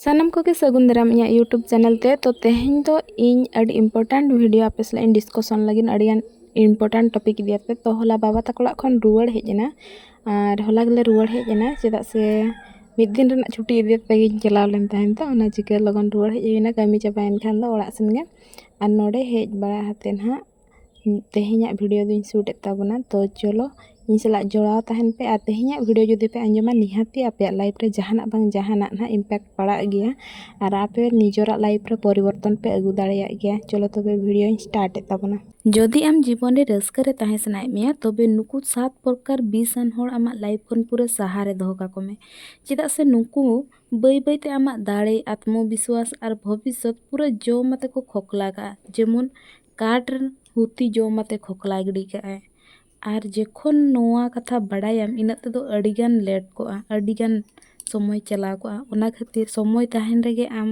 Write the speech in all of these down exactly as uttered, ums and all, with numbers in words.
ᱥᱟᱱᱟᱢ ᱠᱚᱜᱮ ᱥᱟᱹᱜᱩᱱ ᱫᱟᱨᱟᱢ ᱤᱧᱟᱹᱜ YouTube ᱪᱮᱱᱮᱞ ᱛᱮ᱾ ᱛᱚ ᱛᱮᱦᱮᱧ ᱫᱚ ᱤᱧ ᱟᱹᱰᱤ ᱤᱢᱯᱚᱨᱴᱮᱱᱴ ᱵᱷᱤᱰᱤᱭᱳ ᱟᱯᱮ ᱥᱟᱞᱟᱜ ᱤᱧ ᱰᱤᱥᱠᱚᱥᱚᱱ ᱞᱟᱹᱜᱤᱫ ᱟᱹᱰᱤᱜᱟᱱ ᱤᱢᱯᱚᱨᱴᱮᱱᱴ ᱴᱚᱯᱤᱠ ᱤᱫᱤ ᱠᱟᱛᱮ᱾ ᱛᱚ ᱦᱚᱞᱟ ᱵᱟᱵᱟ ᱛᱟᱠᱚ ᱚᱲᱟᱜ ᱠᱷᱚᱱ ᱨᱩᱣᱟᱹᱲ ᱦᱮᱡ ᱮᱱᱟ, ᱟᱨ ᱦᱚᱞᱟ ᱜᱮᱞᱮ ᱨᱩᱣᱟᱹᱲ ᱦᱮᱡ ᱮᱱᱟ, ᱪᱮᱫᱟᱜ ᱥᱮ ᱢᱤᱫ ᱫᱤᱱ ᱨᱮᱱᱟᱜ ᱪᱷᱩᱴᱤ ᱤᱫᱤ ᱠᱟᱛᱮ ᱜᱤᱧ ᱪᱟᱞᱟᱣ ᱞᱮᱱ ᱛᱟᱦᱮᱱ᱾ ᱛᱚ ᱚᱱᱟ ᱪᱤᱠᱟᱹ ᱞᱚᱜᱚᱱ ᱨᱩᱣᱟᱹᱲ ᱦᱮᱡ ᱦᱩᱭᱱᱟ ᱠᱟᱹᱢᱤ ᱪᱟᱵᱟᱭᱮᱱ ᱠᱷᱟᱱ ᱫᱚ ᱚᱲᱟᱜ ᱥᱮᱱ ᱜᱮ᱾ ᱟᱨ ᱱᱚᱰᱮ ᱦᱮᱡ ᱵᱟᱲᱟ ᱠᱟᱛᱮ ᱱᱟᱦᱟᱜ ᱛᱮᱦᱮᱧᱟᱜ ᱵᱷᱤᱰᱤᱭᱳ ᱫᱚᱧ ᱥᱩᱴ ᱮᱫ ᱛᱟᱵᱚᱱᱟ᱾ ᱛᱚ ᱪᱚᱞᱚ ᱤᱧ ᱥᱟᱞᱟᱜ ᱡᱚᱲᱟᱣ ᱛᱟᱦᱮᱱ ᱯᱮ, ᱟᱨ ᱛᱮᱦᱮᱧᱟᱜ ᱵᱷᱤᱰᱤᱭᱳ ᱡᱩᱫᱤ ᱯᱮ ᱟᱸᱡᱚᱢᱟ, ᱱᱤᱦᱟᱹᱛᱤ ᱟᱯᱮᱭᱟᱜ ᱞᱟᱭᱤᱯᱷ ᱨᱮ ᱡᱟᱦᱟᱱᱟᱜ ᱵᱟᱝ ᱡᱟᱦᱟᱱᱟᱜ ᱱᱟᱦᱟᱜ ᱤᱢᱯᱮᱠᱴ ᱯᱟᱲᱟᱜ ᱜᱮᱭᱟ, ᱟᱨ ᱟᱯᱮ ᱱᱤᱡᱚᱨᱟᱜ ᱞᱟᱭᱤᱯᱷ ᱨᱮ ᱯᱚᱨᱤᱵᱚᱨᱛᱚᱱ ᱯᱮ ᱟᱹᱜᱩ ᱫᱟᱲᱮᱭᱟᱜ ᱜᱮᱭᱟ᱾ ᱪᱚᱞᱚ ᱛᱚᱵᱮ ᱵᱷᱤᱰᱤᱭᱳᱧ ᱥᱴᱟᱨᱴ ᱮᱫ ᱛᱟᱵᱚᱱᱟ᱾ ᱡᱩᱫᱤ ᱟᱢ ᱡᱤᱵᱚᱱ ᱨᱮ ᱨᱟᱹᱥᱠᱟᱹ ᱨᱮ ᱛᱟᱦᱮᱸ ᱥᱟᱱᱟᱭᱮᱫ ᱢᱮᱭᱟ, ᱛᱚᱵᱮ ᱱᱩᱠᱩ ᱥᱟᱛ ᱯᱨᱚᱠᱟᱨ ᱵᱤᱥ ᱟᱱ ᱦᱚᱲ ᱟᱢᱟᱜ ᱞᱟᱭᱤᱯᱷ ᱠᱷᱚᱱ ᱯᱩᱨᱟᱹ ᱥᱟᱦᱟ ᱨᱮ ᱫᱚᱦᱚ ᱠᱟᱠᱚ ᱢᱮ, ᱪᱮᱫᱟᱜ ᱥᱮ ᱱᱩᱠᱩ ᱵᱟᱹᱭ ᱵᱟᱹᱭ ᱛᱮ ᱟᱢᱟᱜ ᱫᱟᱲᱮ, ᱟᱛᱢᱚ ᱵᱤᱥᱣᱟᱥ ᱟᱨ ᱵᱷᱚᱵᱤᱥᱥᱚᱛ ᱯᱩᱨᱟᱹ ᱡᱚᱢ ᱟᱛᱮ ᱠᱚ ᱠᱷᱚᱠᱞᱟ ᱠᱟᱜᱼᱟ᱾ ᱡᱮᱢᱚᱱ ᱠᱟᱴ ᱨᱮᱱ ᱦᱩᱛᱤ ᱡᱚᱢ ᱟᱛᱮ ᱠᱷᱚᱠᱞᱟ ᱜᱤᱰᱤ ᱠᱟᱜᱼᱟᱭ᱾ ᱟᱨ ᱡᱚᱠᱷᱚᱱ ᱱᱚᱣᱟ ᱠᱟᱛᱷᱟ ᱵᱟᱲᱟᱭᱟᱢ, ᱤᱱᱟᱹᱜ ᱛᱮᱫᱚ ᱟᱹᱰᱤᱜᱟᱱ ᱞᱮᱴ ᱠᱚᱜᱼᱟ, ᱟᱹᱰᱤᱜᱟᱱ ᱥᱚᱢᱚᱭ ᱪᱟᱞᱟᱣ ᱠᱚᱜᱼᱟ᱾ ᱚᱱᱟ ᱠᱷᱟᱹᱛᱤᱨ ᱥᱚᱢᱚᱭ ᱛᱟᱦᱮᱱ ᱨᱮᱜᱮ ᱟᱢ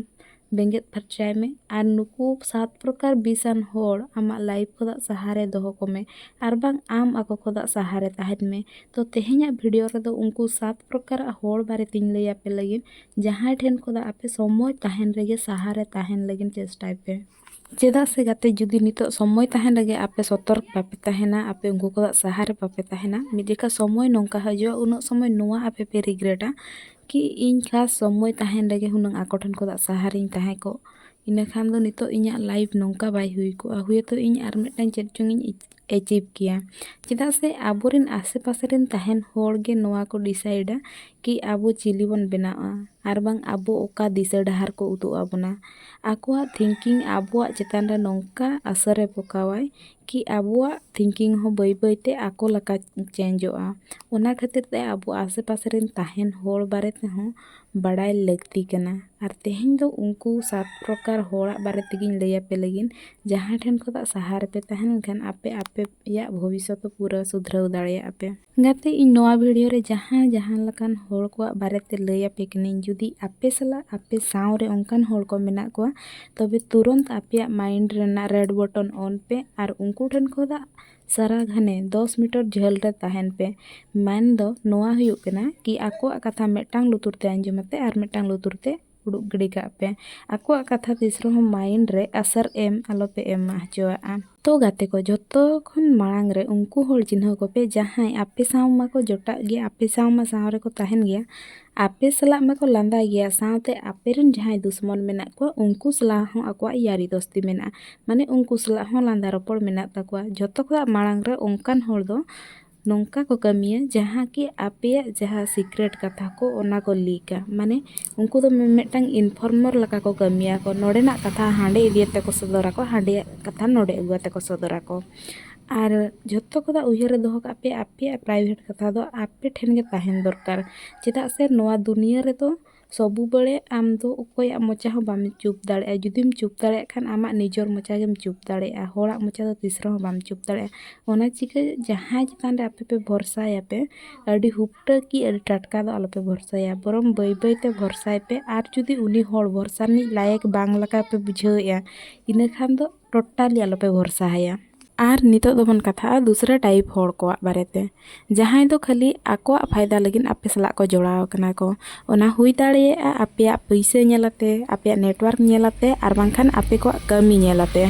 ᱵᱮᱸᱜᱮᱫ ᱯᱷᱟᱨᱪᱟᱭ ᱢᱮ, ᱟᱨ ᱱᱩᱠᱩ ᱥᱟᱛ ᱯᱨᱚᱠᱟᱨ ᱵᱤᱥ ᱟᱱ ᱦᱚᱲ ᱟᱢᱟᱜ ᱞᱟᱭᱤᱯᱷ ᱠᱷᱚᱱᱟᱜ ᱥᱟᱦᱟᱨᱮ ᱫᱚᱦᱚ ᱠᱚᱢᱮ, ᱟᱨ ᱵᱟᱝ ᱟᱢ ᱟᱠᱚ ᱠᱷᱚᱱᱟᱜ ᱥᱟᱦᱟᱨᱮ ᱛᱟᱦᱮᱱ ᱢᱮ᱾ ᱛᱚ ᱛᱮᱦᱮᱧᱟᱜ ᱵᱷᱤᱰᱤᱭᱳ ᱨᱮᱫᱚ ᱩᱱᱠᱩ ᱥᱟᱛ ᱯᱨᱚᱠᱟᱨᱟᱜ ᱦᱚᱲ ᱵᱟᱨᱮᱛᱮᱧ ᱞᱟᱹᱭ ᱟᱯᱮ ᱞᱟᱹᱜᱤᱫ, ᱡᱟᱦᱟᱸᱭ ᱴᱷᱮᱱ ᱠᱷᱚᱱᱟᱜ ᱟᱯᱮ ᱥᱚᱢᱚᱭ ᱛᱟᱦᱮᱱ ᱨᱮᱜᱮ ᱥᱟᱦᱟᱨᱮ ᱛᱟᱦᱮᱱ ᱞᱟᱹᱜᱤᱫ ᱪᱮᱥᱴᱟᱭ ᱯᱮ᱾ ᱪᱮᱫᱟᱜ ᱥᱮ ᱜᱟᱛᱮ, ᱡᱩᱫᱤ ᱱᱤᱛᱚᱜ ᱥᱚᱢᱚᱭ ᱛᱟᱦᱮᱱ ᱨᱮᱜᱮ ᱟᱯᱮ ᱥᱚᱛᱚᱨᱠ ᱵᱟᱯᱮ ᱛᱟᱦᱮᱱᱟ, ᱟᱯᱮ ᱩᱱᱠᱩ ᱠᱚᱣᱟᱜ ᱥᱟᱦᱟᱨᱮ ᱵᱟᱯᱮ ᱛᱟᱦᱮᱱᱟ, ᱢᱤᱫ ᱡᱚᱠᱷᱟ ᱥᱚᱢᱚᱭ ᱱᱚᱝᱠᱟ ᱦᱤᱡᱩᱜᱼᱟ, ᱩᱱᱟᱹᱜ ᱥᱚᱢᱚᱭ ᱱᱚᱣᱟ ᱟᱯᱮ ᱯᱮ ᱨᱤᱜᱨᱮᱴᱟ ᱠᱤ ᱤᱧ ᱠᱷᱟᱥ ᱥᱚᱢᱚᱭ ᱛᱟᱦᱮᱱ ᱨᱮᱜᱮ ᱦᱩᱱᱟᱹᱝ ᱟᱠᱚ ᱴᱷᱮᱱ ᱠᱷᱚᱱᱟᱜ ᱥᱟᱦᱟᱨᱤᱧ ᱛᱟᱦᱮᱸ ᱠᱚᱜ, ᱤᱱᱟᱹ ᱠᱷᱟᱱ ᱫᱚ ᱱᱤᱛᱚᱜ ᱤᱧᱟᱹᱜ ᱞᱟᱭᱤᱯᱷ ᱱᱚᱝᱠᱟ ᱵᱟᱭ ᱦᱩᱭ ᱠᱚᱜᱼᱟ, ᱦᱩᱭᱛᱚ ᱤᱧ ᱟᱨ ᱢᱤᱫᱴᱟᱝ ᱪᱮᱫ ᱪᱚᱝ ᱤᱧ ᱮᱪᱤᱵᱷ ᱠᱮᱭᱟ᱾ ᱪᱮᱫᱟᱜ ᱥᱮ ᱟᱵᱚᱨᱮᱱ ᱟᱥᱮ ᱯᱟᱥᱮ ᱨᱮᱱ ᱛᱟᱦᱮᱱ ᱦᱚᱲ ᱜᱮ ᱱᱚᱣᱟ ᱠᱚ ᱰᱤᱥᱟᱭᱤᱰᱟ ᱠᱤ ᱟᱵᱚ ᱪᱤᱞᱤ ᱵᱚᱱ ᱵᱮᱱᱟᱣᱟ, ᱟᱨ ᱵᱟᱝ ᱟᱵᱚ ᱚᱠᱟ ᱫᱤᱥᱟᱹ ᱰᱟᱦᱟᱨ ᱠᱚ ᱩᱫᱩᱜ ᱟᱵᱚᱱᱟ᱾ ᱟᱠᱚᱣᱟᱜ ᱛᱷᱤᱝᱠᱤᱝ ᱟᱵᱚᱣᱟᱜ ᱪᱮᱛᱟᱱ ᱨᱮ ᱱᱚᱝᱠᱟ ᱟᱥᱚᱨᱮ ᱯᱚᱠᱟᱣᱟᱭ ᱠᱤ ᱟᱵᱚᱣᱟᱜ ᱛᱷᱤᱝᱠᱤᱝ ᱦᱚᱸ ᱵᱟᱹᱭ ᱵᱟᱹᱭ ᱛᱮ ᱟᱠᱚ ᱞᱮᱠᱟ ᱪᱮᱧᱡᱚᱜᱼᱟ᱾ ᱚᱱᱟ ᱠᱷᱟᱹᱛᱤᱨ ᱛᱮ ᱟᱵᱚ ᱟᱥᱮ ᱯᱟᱥᱮ ᱨᱮᱱ ᱛᱟᱦᱮᱱ ᱦᱚᱲ ᱵᱟᱨᱮ ᱛᱮᱦᱚᱸ ᱵᱟᱲᱟᱭ ᱞᱟᱹᱠᱛᱤ ᱠᱟᱱᱟ᱾ ᱟᱨ ᱛᱮᱦᱮᱧ ᱫᱚ ᱩᱱᱠᱩ ᱥᱟᱛ ᱯᱨᱚᱠᱟᱨ ᱦᱚᱲᱟᱜ ᱵᱟᱨᱮ ᱛᱮᱜᱮᱧ ᱞᱟᱹᱭ ᱟᱯᱮ ᱞᱟᱹᱜᱤᱫ, ᱡᱟᱦᱟᱸ ᱴᱷᱮᱱ ᱠᱷᱚᱱᱟᱜ ᱥᱟᱦᱟ ᱨᱮᱯᱮ ᱛᱟᱦᱮᱸ ᱞᱮᱱᱠᱷᱟᱱ ᱟᱯᱮ ᱟᱯᱮᱭᱟᱜ ᱵᱷᱚᱵᱤᱥᱥᱚᱛ ᱫᱚ ᱯᱩᱨᱟᱹ ᱥᱩᱫᱷᱨᱟᱹᱣ ᱫᱟᱲᱮᱭᱟᱜᱼᱟ ᱯᱮ᱾ ᱜᱟᱛᱮ, ᱤᱧ ᱱᱚᱣᱟ ᱵᱷᱤᱰᱤᱭᱳ ᱨᱮ ᱡᱟᱦᱟᱸ ᱡᱟᱦᱟᱸ ᱞᱮᱠᱟᱱ ᱦᱚᱲ ᱠᱚᱣᱟᱜ ᱵᱟᱨᱮᱛᱮ ᱞᱟᱹᱭ ᱟᱯᱮ ᱠᱟᱹᱱᱟᱹᱧ, ᱡᱩᱫᱤ ᱟᱯᱮ ᱥᱟᱞᱟᱜ ᱟᱯᱮ ᱥᱟᱶ ᱨᱮ ᱚᱱᱠᱟᱱ ᱦᱚᱲ ᱠᱚ ᱢᱮᱱᱟᱜ ᱠᱚᱣᱟ, ᱛᱚᱵᱮ ᱛᱩᱨᱚᱱᱛ ᱟᱯᱮᱭᱟᱜ ᱢᱟᱭᱤᱱᱰ ᱨᱮᱱᱟᱜ ᱨᱮᱰ ᱵᱚᱴᱚᱱ ᱚᱱ ᱯᱮ ᱟᱨ ᱩᱱᱠᱩ ᱴᱷᱮᱱ ᱠᱷᱚᱱᱟᱜ ᱥᱟᱨᱟ ᱜᱷᱟᱱᱮ ᱫᱚᱥ ᱢᱤᱴᱟᱨ ᱡᱷᱟᱹᱞ ᱨᱮ ᱛᱟᱦᱮᱱ ᱯᱮ᱾ ᱢᱮᱱ ᱫᱚ ᱱᱚᱣᱟ ᱦᱩᱭᱩᱜ ᱠᱟᱱᱟ ᱠᱤ ᱟᱠᱚᱣᱟᱜ ᱠᱟᱛᱷᱟ ᱢᱤᱫᱴᱟᱝ ᱞᱩᱛᱩᱨ ᱛᱮ ᱟᱸᱡᱚᱢ ᱟᱛᱮ ᱟᱨ ᱢᱤᱫᱴᱟᱝ ᱞᱩᱛᱩᱨ ᱛᱮ ᱩᱰᱩᱠ ᱜᱤᱰᱤ ᱠᱟᱜ ᱯᱮ᱾ ᱟᱠᱚᱣᱟᱜ ᱠᱟᱛᱷᱟ ᱛᱤᱥ ᱨᱮᱦᱚᱸ mind ᱨᱮ ᱟᱥᱟᱨ ᱮᱢ ᱟᱞᱚᱯᱮ ᱮᱢᱟ ᱦᱚᱪᱚᱣᱟᱜᱼᱟ᱾ ᱛᱚ ᱜᱟᱛᱮ ᱠᱚ, ᱡᱷᱚᱛᱚ ᱠᱷᱚᱱ ᱢᱟᱲᱟᱝ ᱨᱮ ᱩᱱᱠᱩ ᱦᱚᱲ ᱪᱤᱱᱦᱟᱹᱣ ᱠᱚᱯᱮ, ᱡᱟᱦᱟᱸᱭ ᱟᱯᱮ ᱥᱟᱶ ᱢᱟᱠᱚ ᱡᱚᱴᱟᱜ ᱜᱮᱭᱟ, ᱟᱯᱮ ᱥᱟᱶ ᱢᱟ ᱥᱟᱶ ᱨᱮᱠᱚ ᱛᱟᱦᱮᱱ ᱜᱮᱭᱟ, ᱟᱯᱮ ᱥᱟᱞᱟᱜ ᱢᱟᱠᱚ ᱞᱟᱸᱫᱟ ᱜᱮᱭᱟ, ᱥᱟᱶᱛᱮ ᱟᱯᱮ ᱨᱮᱱ ᱡᱟᱦᱟᱸᱭ ᱫᱩᱥᱢᱚᱱ ᱢᱮᱱᱟᱜ ᱠᱚᱣᱟ, ᱩᱱᱠᱩ ᱥᱟᱞᱟᱜ ᱦᱚᱸ ᱟᱠᱚᱣᱟᱜ ᱭᱟᱨᱤ ᱫᱳᱥᱛᱤ ᱢᱮᱱᱟᱜᱼᱟ, ᱢᱟᱱᱮ ᱩᱱᱠᱩ ᱥᱟᱞᱟᱜ ᱦᱚᱸ ᱞᱟᱸᱫᱟ ᱨᱚᱯᱚᱲ ᱢᱮᱱᱟᱜ ᱛᱟᱠᱚᱣᱟ᱾ ᱡᱷᱚᱛᱚ ᱠᱷᱚᱱᱟᱜ ᱢᱟᱲᱟᱝ ᱨᱮ ᱚᱱᱠᱟᱱ ᱦᱚᱲ ᱫᱚ ᱱᱚᱝᱠᱟ ᱠᱚ ᱠᱟᱹᱢᱤᱭᱟ, ᱡᱟᱦᱟᱸ ᱠᱤ ᱟᱯᱮᱭᱟᱜ ᱡᱟᱦᱟᱸ secret ᱠᱟᱛᱷᱟ ᱠᱚ, ᱚᱱᱟ ᱠᱚ ᱞᱤᱠᱟ᱾ ᱢᱟᱱᱮ ᱩᱱᱠᱩ ᱫᱚ ᱢᱤ-, ᱢᱤᱫᱴᱟᱝ informer ᱞᱮᱠᱟ ᱠᱚ ᱠᱟᱹᱢᱤᱭᱟ ᱠᱚ᱾ ᱱᱚᱰᱮᱱᱟᱜ ᱠᱟᱛᱷᱟ ᱦᱟᱸᱰᱮ ᱤᱫᱤᱭᱟᱛᱮ ᱠᱚ ᱥᱚᱫᱚᱨᱟᱠᱚ, ᱦᱟᱸᱰᱮᱭᱟᱜ ᱠᱟᱛᱷᱟ ᱱᱚᱰᱮ ᱟᱹᱜᱩ ᱠᱟᱛᱮ ᱠᱚ ᱥᱚᱫᱚᱨᱟᱠᱚ᱾ ᱟᱨ ᱡᱷᱚᱛᱚ ᱠᱷᱚᱱᱟᱜ ᱩᱭᱦᱟᱹᱨ ᱨᱮ ᱫᱚᱦᱚ ᱠᱟᱜ ᱯᱮ, ᱟᱯᱮᱭᱟᱜ private ᱠᱟᱛᱷᱟ ᱫᱚ ᱟᱯᱮ ᱴᱷᱮᱱ ᱜᱮ ᱛᱟᱦᱮᱱ ᱫᱚᱨᱠᱟᱨ᱾ ᱪᱮᱫᱟᱜ ᱥᱮ ᱱᱚᱣᱟ ᱫᱩᱱᱤᱭᱟᱹ ᱨᱮᱫᱚ ᱥᱚᱵᱩ ᱵᱮᱲᱮ ᱟᱢ ᱫᱚ ᱚᱠᱚᱭᱟᱜ ᱢᱚᱪᱟ ᱦᱚᱸ ᱵᱟᱢ ᱪᱩᱯ ᱫᱟᱲᱮᱭᱟᱜᱼᱟ᱾ ᱡᱩᱫᱤᱢ ᱪᱩᱯ ᱫᱟᱲᱮᱭᱟᱜ ᱠᱷᱟᱱ, ᱟᱢᱟᱜ ᱱᱤᱡᱚᱨ ᱢᱚᱪᱟ ᱜᱮᱢ ᱪᱩᱯ ᱫᱟᱲᱮᱭᱟᱜᱼᱟ, ᱦᱚᱲᱟᱜ ᱢᱚᱪᱟ ᱫᱚ ᱛᱤᱥ ᱨᱮᱦᱚᱸ ᱵᱟᱢ ᱪᱩᱯ ᱫᱟᱲᱮᱭᱟᱜᱼᱟ᱾ ᱚᱱᱟ ᱪᱤᱠᱟᱹ ᱡᱟᱦᱟᱸᱭ ᱪᱮᱛᱟᱱ ᱨᱮ ᱟᱯᱮ ᱯᱮ ᱵᱷᱚᱨᱥᱟᱭᱟᱯᱮ, ᱟᱹᱰᱤ ᱦᱩᱯᱴᱟᱹ ᱠᱤ ᱟᱹᱰᱤ ᱴᱟᱴᱠᱟ ᱫᱚ ᱟᱞᱚᱯᱮ ᱵᱷᱚᱨᱥᱟᱭᱟ, ᱵᱚᱨᱚᱝ ᱵᱟᱹᱭ ᱵᱟᱹᱭ ᱛᱮ ᱵᱷᱚᱨᱥᱟᱭ ᱯᱮ᱾ ᱟᱨ ᱡᱩᱫᱤ ᱩᱱᱤ ᱦᱚᱲ ᱵᱷᱚᱨᱥᱟ ᱨᱤᱱᱤᱡ ᱞᱟᱭᱮᱠ ᱵᱟᱝ ᱞᱮᱠᱟ ᱯᱮ ᱵᱩᱡᱷᱟᱹᱣᱮᱫᱼᱟ, ᱤᱱᱟᱹ ᱠᱷᱟᱱ ᱫᱚ totally ᱟᱞᱚᱯᱮ ᱵᱷᱚᱨᱥᱟ ᱟᱭᱟ᱾ ᱟᱨ ᱱᱤᱛᱚᱜ ᱫᱚᱵᱚᱱ ᱠᱟᱛᱷᱟᱜᱼᱟ ᱫᱩᱥᱨᱟ type ᱦᱚᱲ ᱠᱚᱣᱟᱜ ᱵᱟᱨᱮᱛᱮ, ᱡᱟᱦᱟᱸᱭ ᱫᱚ ᱠᱷᱟᱹᱞᱤ ᱟᱠᱚᱣᱟᱜ ᱯᱷᱟᱭᱫᱟ ᱞᱟᱹᱜᱤᱫ ᱟᱯᱮ ᱥᱟᱞᱟᱜ ᱠᱚ ᱡᱚᱲᱟᱣ ᱟᱠᱟᱱᱟ ᱠᱚ᱾ ᱚᱱᱟ ᱦᱩᱭ ᱫᱟᱲᱮᱭᱟᱜᱼᱟ ᱟᱯᱮᱭᱟᱜ ᱯᱩᱭᱥᱟᱹ ᱧᱮᱞ ᱟᱛᱮ, ᱟᱯᱮᱭᱟᱜ network ᱧᱮᱞ ᱟᱛᱮ, ᱟᱨ ᱵᱟᱝᱠᱷᱟᱱ ᱟᱯᱮ ᱠᱚᱣᱟᱜ ᱠᱟᱹᱢᱤ ᱧᱮᱞ ᱟᱛᱮ,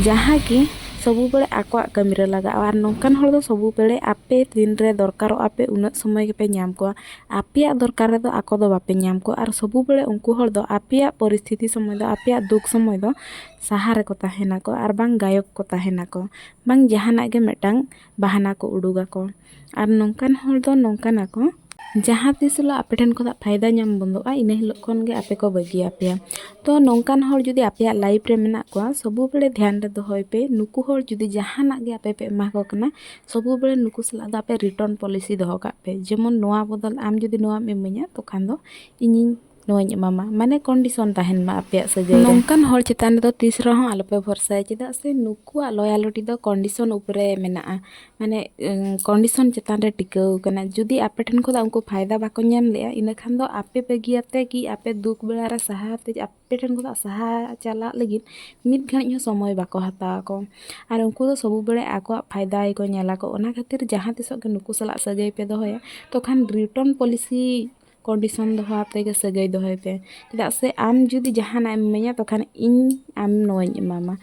ᱡᱟᱦᱟᱸ ᱠᱤ ᱥᱚᱵᱩ ᱵᱮᱲᱮ ᱟᱠᱚᱣᱟᱜ ᱠᱟᱹᱢᱤ ᱨᱮ ᱞᱟᱜᱟᱜᱼᱟ᱾ ᱟᱨ ᱱᱚᱝᱠᱟᱱ ᱦᱚᱲ ᱫᱚ ᱥᱚᱵᱩ ᱵᱮᱲᱮ ᱟᱯᱮ ᱛᱤᱱ ᱨᱮ ᱫᱚᱨᱠᱟᱨᱚᱜ ᱟᱯᱮ, ᱩᱱᱟᱹᱜ ᱥᱚᱢᱚᱭ ᱜᱮᱯᱮ ᱧᱟᱢ ᱠᱚᱣᱟ᱾ ᱟᱯᱮᱭᱟᱜ ᱫᱚᱨᱠᱟᱨ ᱨᱮᱫᱚ ᱟᱠᱚ ᱫᱚ ᱵᱟᱯᱮ ᱧᱟᱢ ᱠᱚᱣᱟ᱾ ᱟᱨ ᱥᱚᱵᱩ ᱵᱮᱲᱮ ᱩᱱᱠᱩ ᱦᱚᱲ ᱫᱚ ᱟᱯᱮᱭᱟᱜ ᱯᱚᱨᱤᱥᱛᱷᱤᱛᱤ ᱥᱚᱢᱚᱭ ᱫᱚ, ᱟᱯᱮᱭᱟᱜ ᱫᱩᱠ ᱥᱚᱢᱚᱭ ᱫᱚ ᱥᱟᱦᱟ ᱨᱮᱠᱚ ᱛᱟᱦᱮᱱᱟᱠᱚ, ᱟᱨ ᱵᱟᱝ ᱜᱟᱭᱚᱵ ᱠᱚ ᱛᱟᱦᱮᱱᱟᱠᱚ, ᱵᱟᱝ ᱡᱟᱦᱟᱱᱟᱜ ᱜᱮ ᱢᱤᱫᱴᱟᱝ ᱵᱟᱦᱟᱱᱟ ᱠᱚ ᱩᱰᱩᱠᱟᱠᱚ᱾ ᱟᱨ ᱱᱚᱝᱠᱟᱱ ᱦᱚᱲ ᱫᱚ ᱱᱚᱝᱠᱟᱱᱟᱠᱚ, ᱡᱟᱦᱟᱸ ᱛᱤᱥ ᱦᱤᱞᱳᱜ ᱟᱯᱮ ᱴᱷᱮᱱ ᱠᱷᱚᱱᱟᱜ ᱯᱷᱟᱭᱫᱟ ᱧᱟᱢ ᱵᱚᱱᱫᱚᱜᱼᱟ, ᱤᱱᱟᱹ ᱦᱤᱞᱳᱜ ᱠᱷᱚᱱ ᱜᱮ ᱟᱯᱮ ᱠᱚ ᱵᱟᱹᱜᱤᱭᱟᱯᱮᱭᱟ᱾ ᱛᱚ ᱱᱚᱝᱠᱟᱱ ᱦᱚᱲ ᱡᱩᱫᱤ ᱟᱯᱮᱭᱟᱜ life ᱨᱮ ᱢᱮᱱᱟᱜ ᱠᱚᱣᱟ, ᱥᱚᱵᱩ ᱵᱮᱲᱮ ᱫᱷᱮᱭᱟᱱ ᱨᱮ ᱫᱚᱦᱚᱭ ᱯᱮ, ᱱᱩᱠᱩ ᱦᱚᱲ ᱡᱩᱫᱤ ᱡᱟᱦᱟᱱᱟᱜ ᱜᱮ ᱟᱯᱮ ᱯᱮ ᱮᱢᱟ ᱠᱚ ᱠᱟᱱᱟ, ᱥᱚᱵᱩ ᱵᱮᱲᱮ ᱱᱩᱠᱩ ᱥᱟᱞᱟᱜ ᱫᱚ ᱟᱯᱮ return policy ᱫᱚᱦᱚ ᱠᱟᱜ ᱯᱮ᱾ ᱡᱮᱢᱚᱱ ᱱᱚᱣᱟ ᱵᱚᱫᱚᱞ ᱟᱢ ᱡᱩᱫᱤ ᱱᱚᱣᱟᱢ ᱤᱢᱟᱹᱧᱟ, ᱛᱚᱠᱷᱟᱱ ᱫᱚ ᱤᱧᱤᱧ ᱱᱚᱣᱟᱧ ᱮᱢᱟᱢᱟ, ᱢᱟᱱᱮ condition ᱛᱟᱦᱮᱱ ᱢᱟ ᱟᱯᱮᱭᱟᱜ ᱥᱟᱹᱜᱟᱹᱭ ᱨᱮ᱾ ᱱᱚᱝᱠᱟᱱ ᱦᱚᱲ ᱪᱮᱛᱟᱱ ᱨᱮᱫᱚ ᱛᱤᱥ ᱨᱮᱦᱚᱸ ᱟᱞᱚᱯᱮ ᱵᱷᱚᱨᱥᱟᱭᱟ, ᱪᱮᱫᱟᱜ ᱥᱮ ᱱᱩᱠᱩᱣᱟᱜ loyalty ᱫᱚ condition ᱩᱯᱚᱨᱮ ᱢᱮᱱᱟᱜᱼᱟ, ᱢᱟᱱᱮ, ᱩᱸ, condition ᱪᱮᱛᱟᱱ ᱨᱮ ᱴᱤᱠᱟᱹᱣ ᱠᱟᱱᱟ᱾ ᱡᱩᱫᱤ ᱟᱯᱮ ᱴᱷᱮᱱ ᱠᱷᱚᱱᱟᱜ ᱩᱱᱠᱩ ᱯᱷᱟᱭᱫᱟ ᱵᱟᱠᱚ ᱧᱟᱢ ᱞᱮᱜᱼᱟ, ᱤᱱᱟᱹ ᱠᱷᱟᱱ ᱫᱚ ᱟᱯᱮ ᱵᱟᱹᱜᱤᱭᱟᱛᱮ ᱠᱤ ᱟᱯᱮ ᱫᱩᱠ ᱵᱮᱲᱟ ᱨᱮ ᱥᱟᱦᱟ ᱛᱮ, ᱟᱯᱮ ᱴᱷᱮᱱ ᱠᱷᱚᱱᱟᱜ ᱥᱟᱦᱟ ᱪᱟᱞᱟᱜ ᱞᱟᱹᱜᱤᱫ ᱢᱤᱫ ᱜᱷᱟᱹᱲᱤᱡ ᱦᱚᱸ ᱥᱚᱢᱚᱭ ᱵᱟᱠᱚ ᱦᱟᱛᱟᱣᱟ ᱠᱚ᱾ ᱟᱨ ᱩᱱᱠᱩ ᱫᱚ ᱥᱚᱵᱩ ᱵᱮᱲᱮ ᱟᱠᱚᱣᱟᱜ ᱯᱷᱟᱭᱫᱟ ᱜᱮᱠᱚ ᱧᱮᱞᱟ ᱠᱚ᱾ ᱚᱱᱟ ᱠᱷᱟᱹᱛᱤᱨ ᱡᱟᱦᱟᱸ ᱛᱤᱥᱚᱜ ᱜᱮ ᱱᱩᱠᱩ ᱥᱟᱞᱟᱜ ᱥᱟᱹᱜᱟᱹᱭ ᱯᱮ ᱫᱚᱦᱚᱭᱟ, ᱛᱚᱠᱷᱟᱱ return policy ᱠᱚᱱᱰᱤᱥᱚᱱ ᱫᱚᱦᱚ ᱟᱛᱮ ᱜᱮ ᱥᱟᱹᱜᱟᱹᱭ ᱫᱚᱦᱚᱭ ᱯᱮ᱾ ᱪᱮᱫᱟᱜ ᱥᱮ ᱟᱢ ᱡᱩᱫᱤ ᱡᱟᱦᱟᱱᱟᱜ ᱮᱢ ᱤᱢᱟᱹᱧᱟ, ᱛᱚᱠᱷᱟᱱ ᱤᱧ ᱟᱢ ᱱᱚᱣᱟᱧ ᱮᱢᱟᱢᱟ,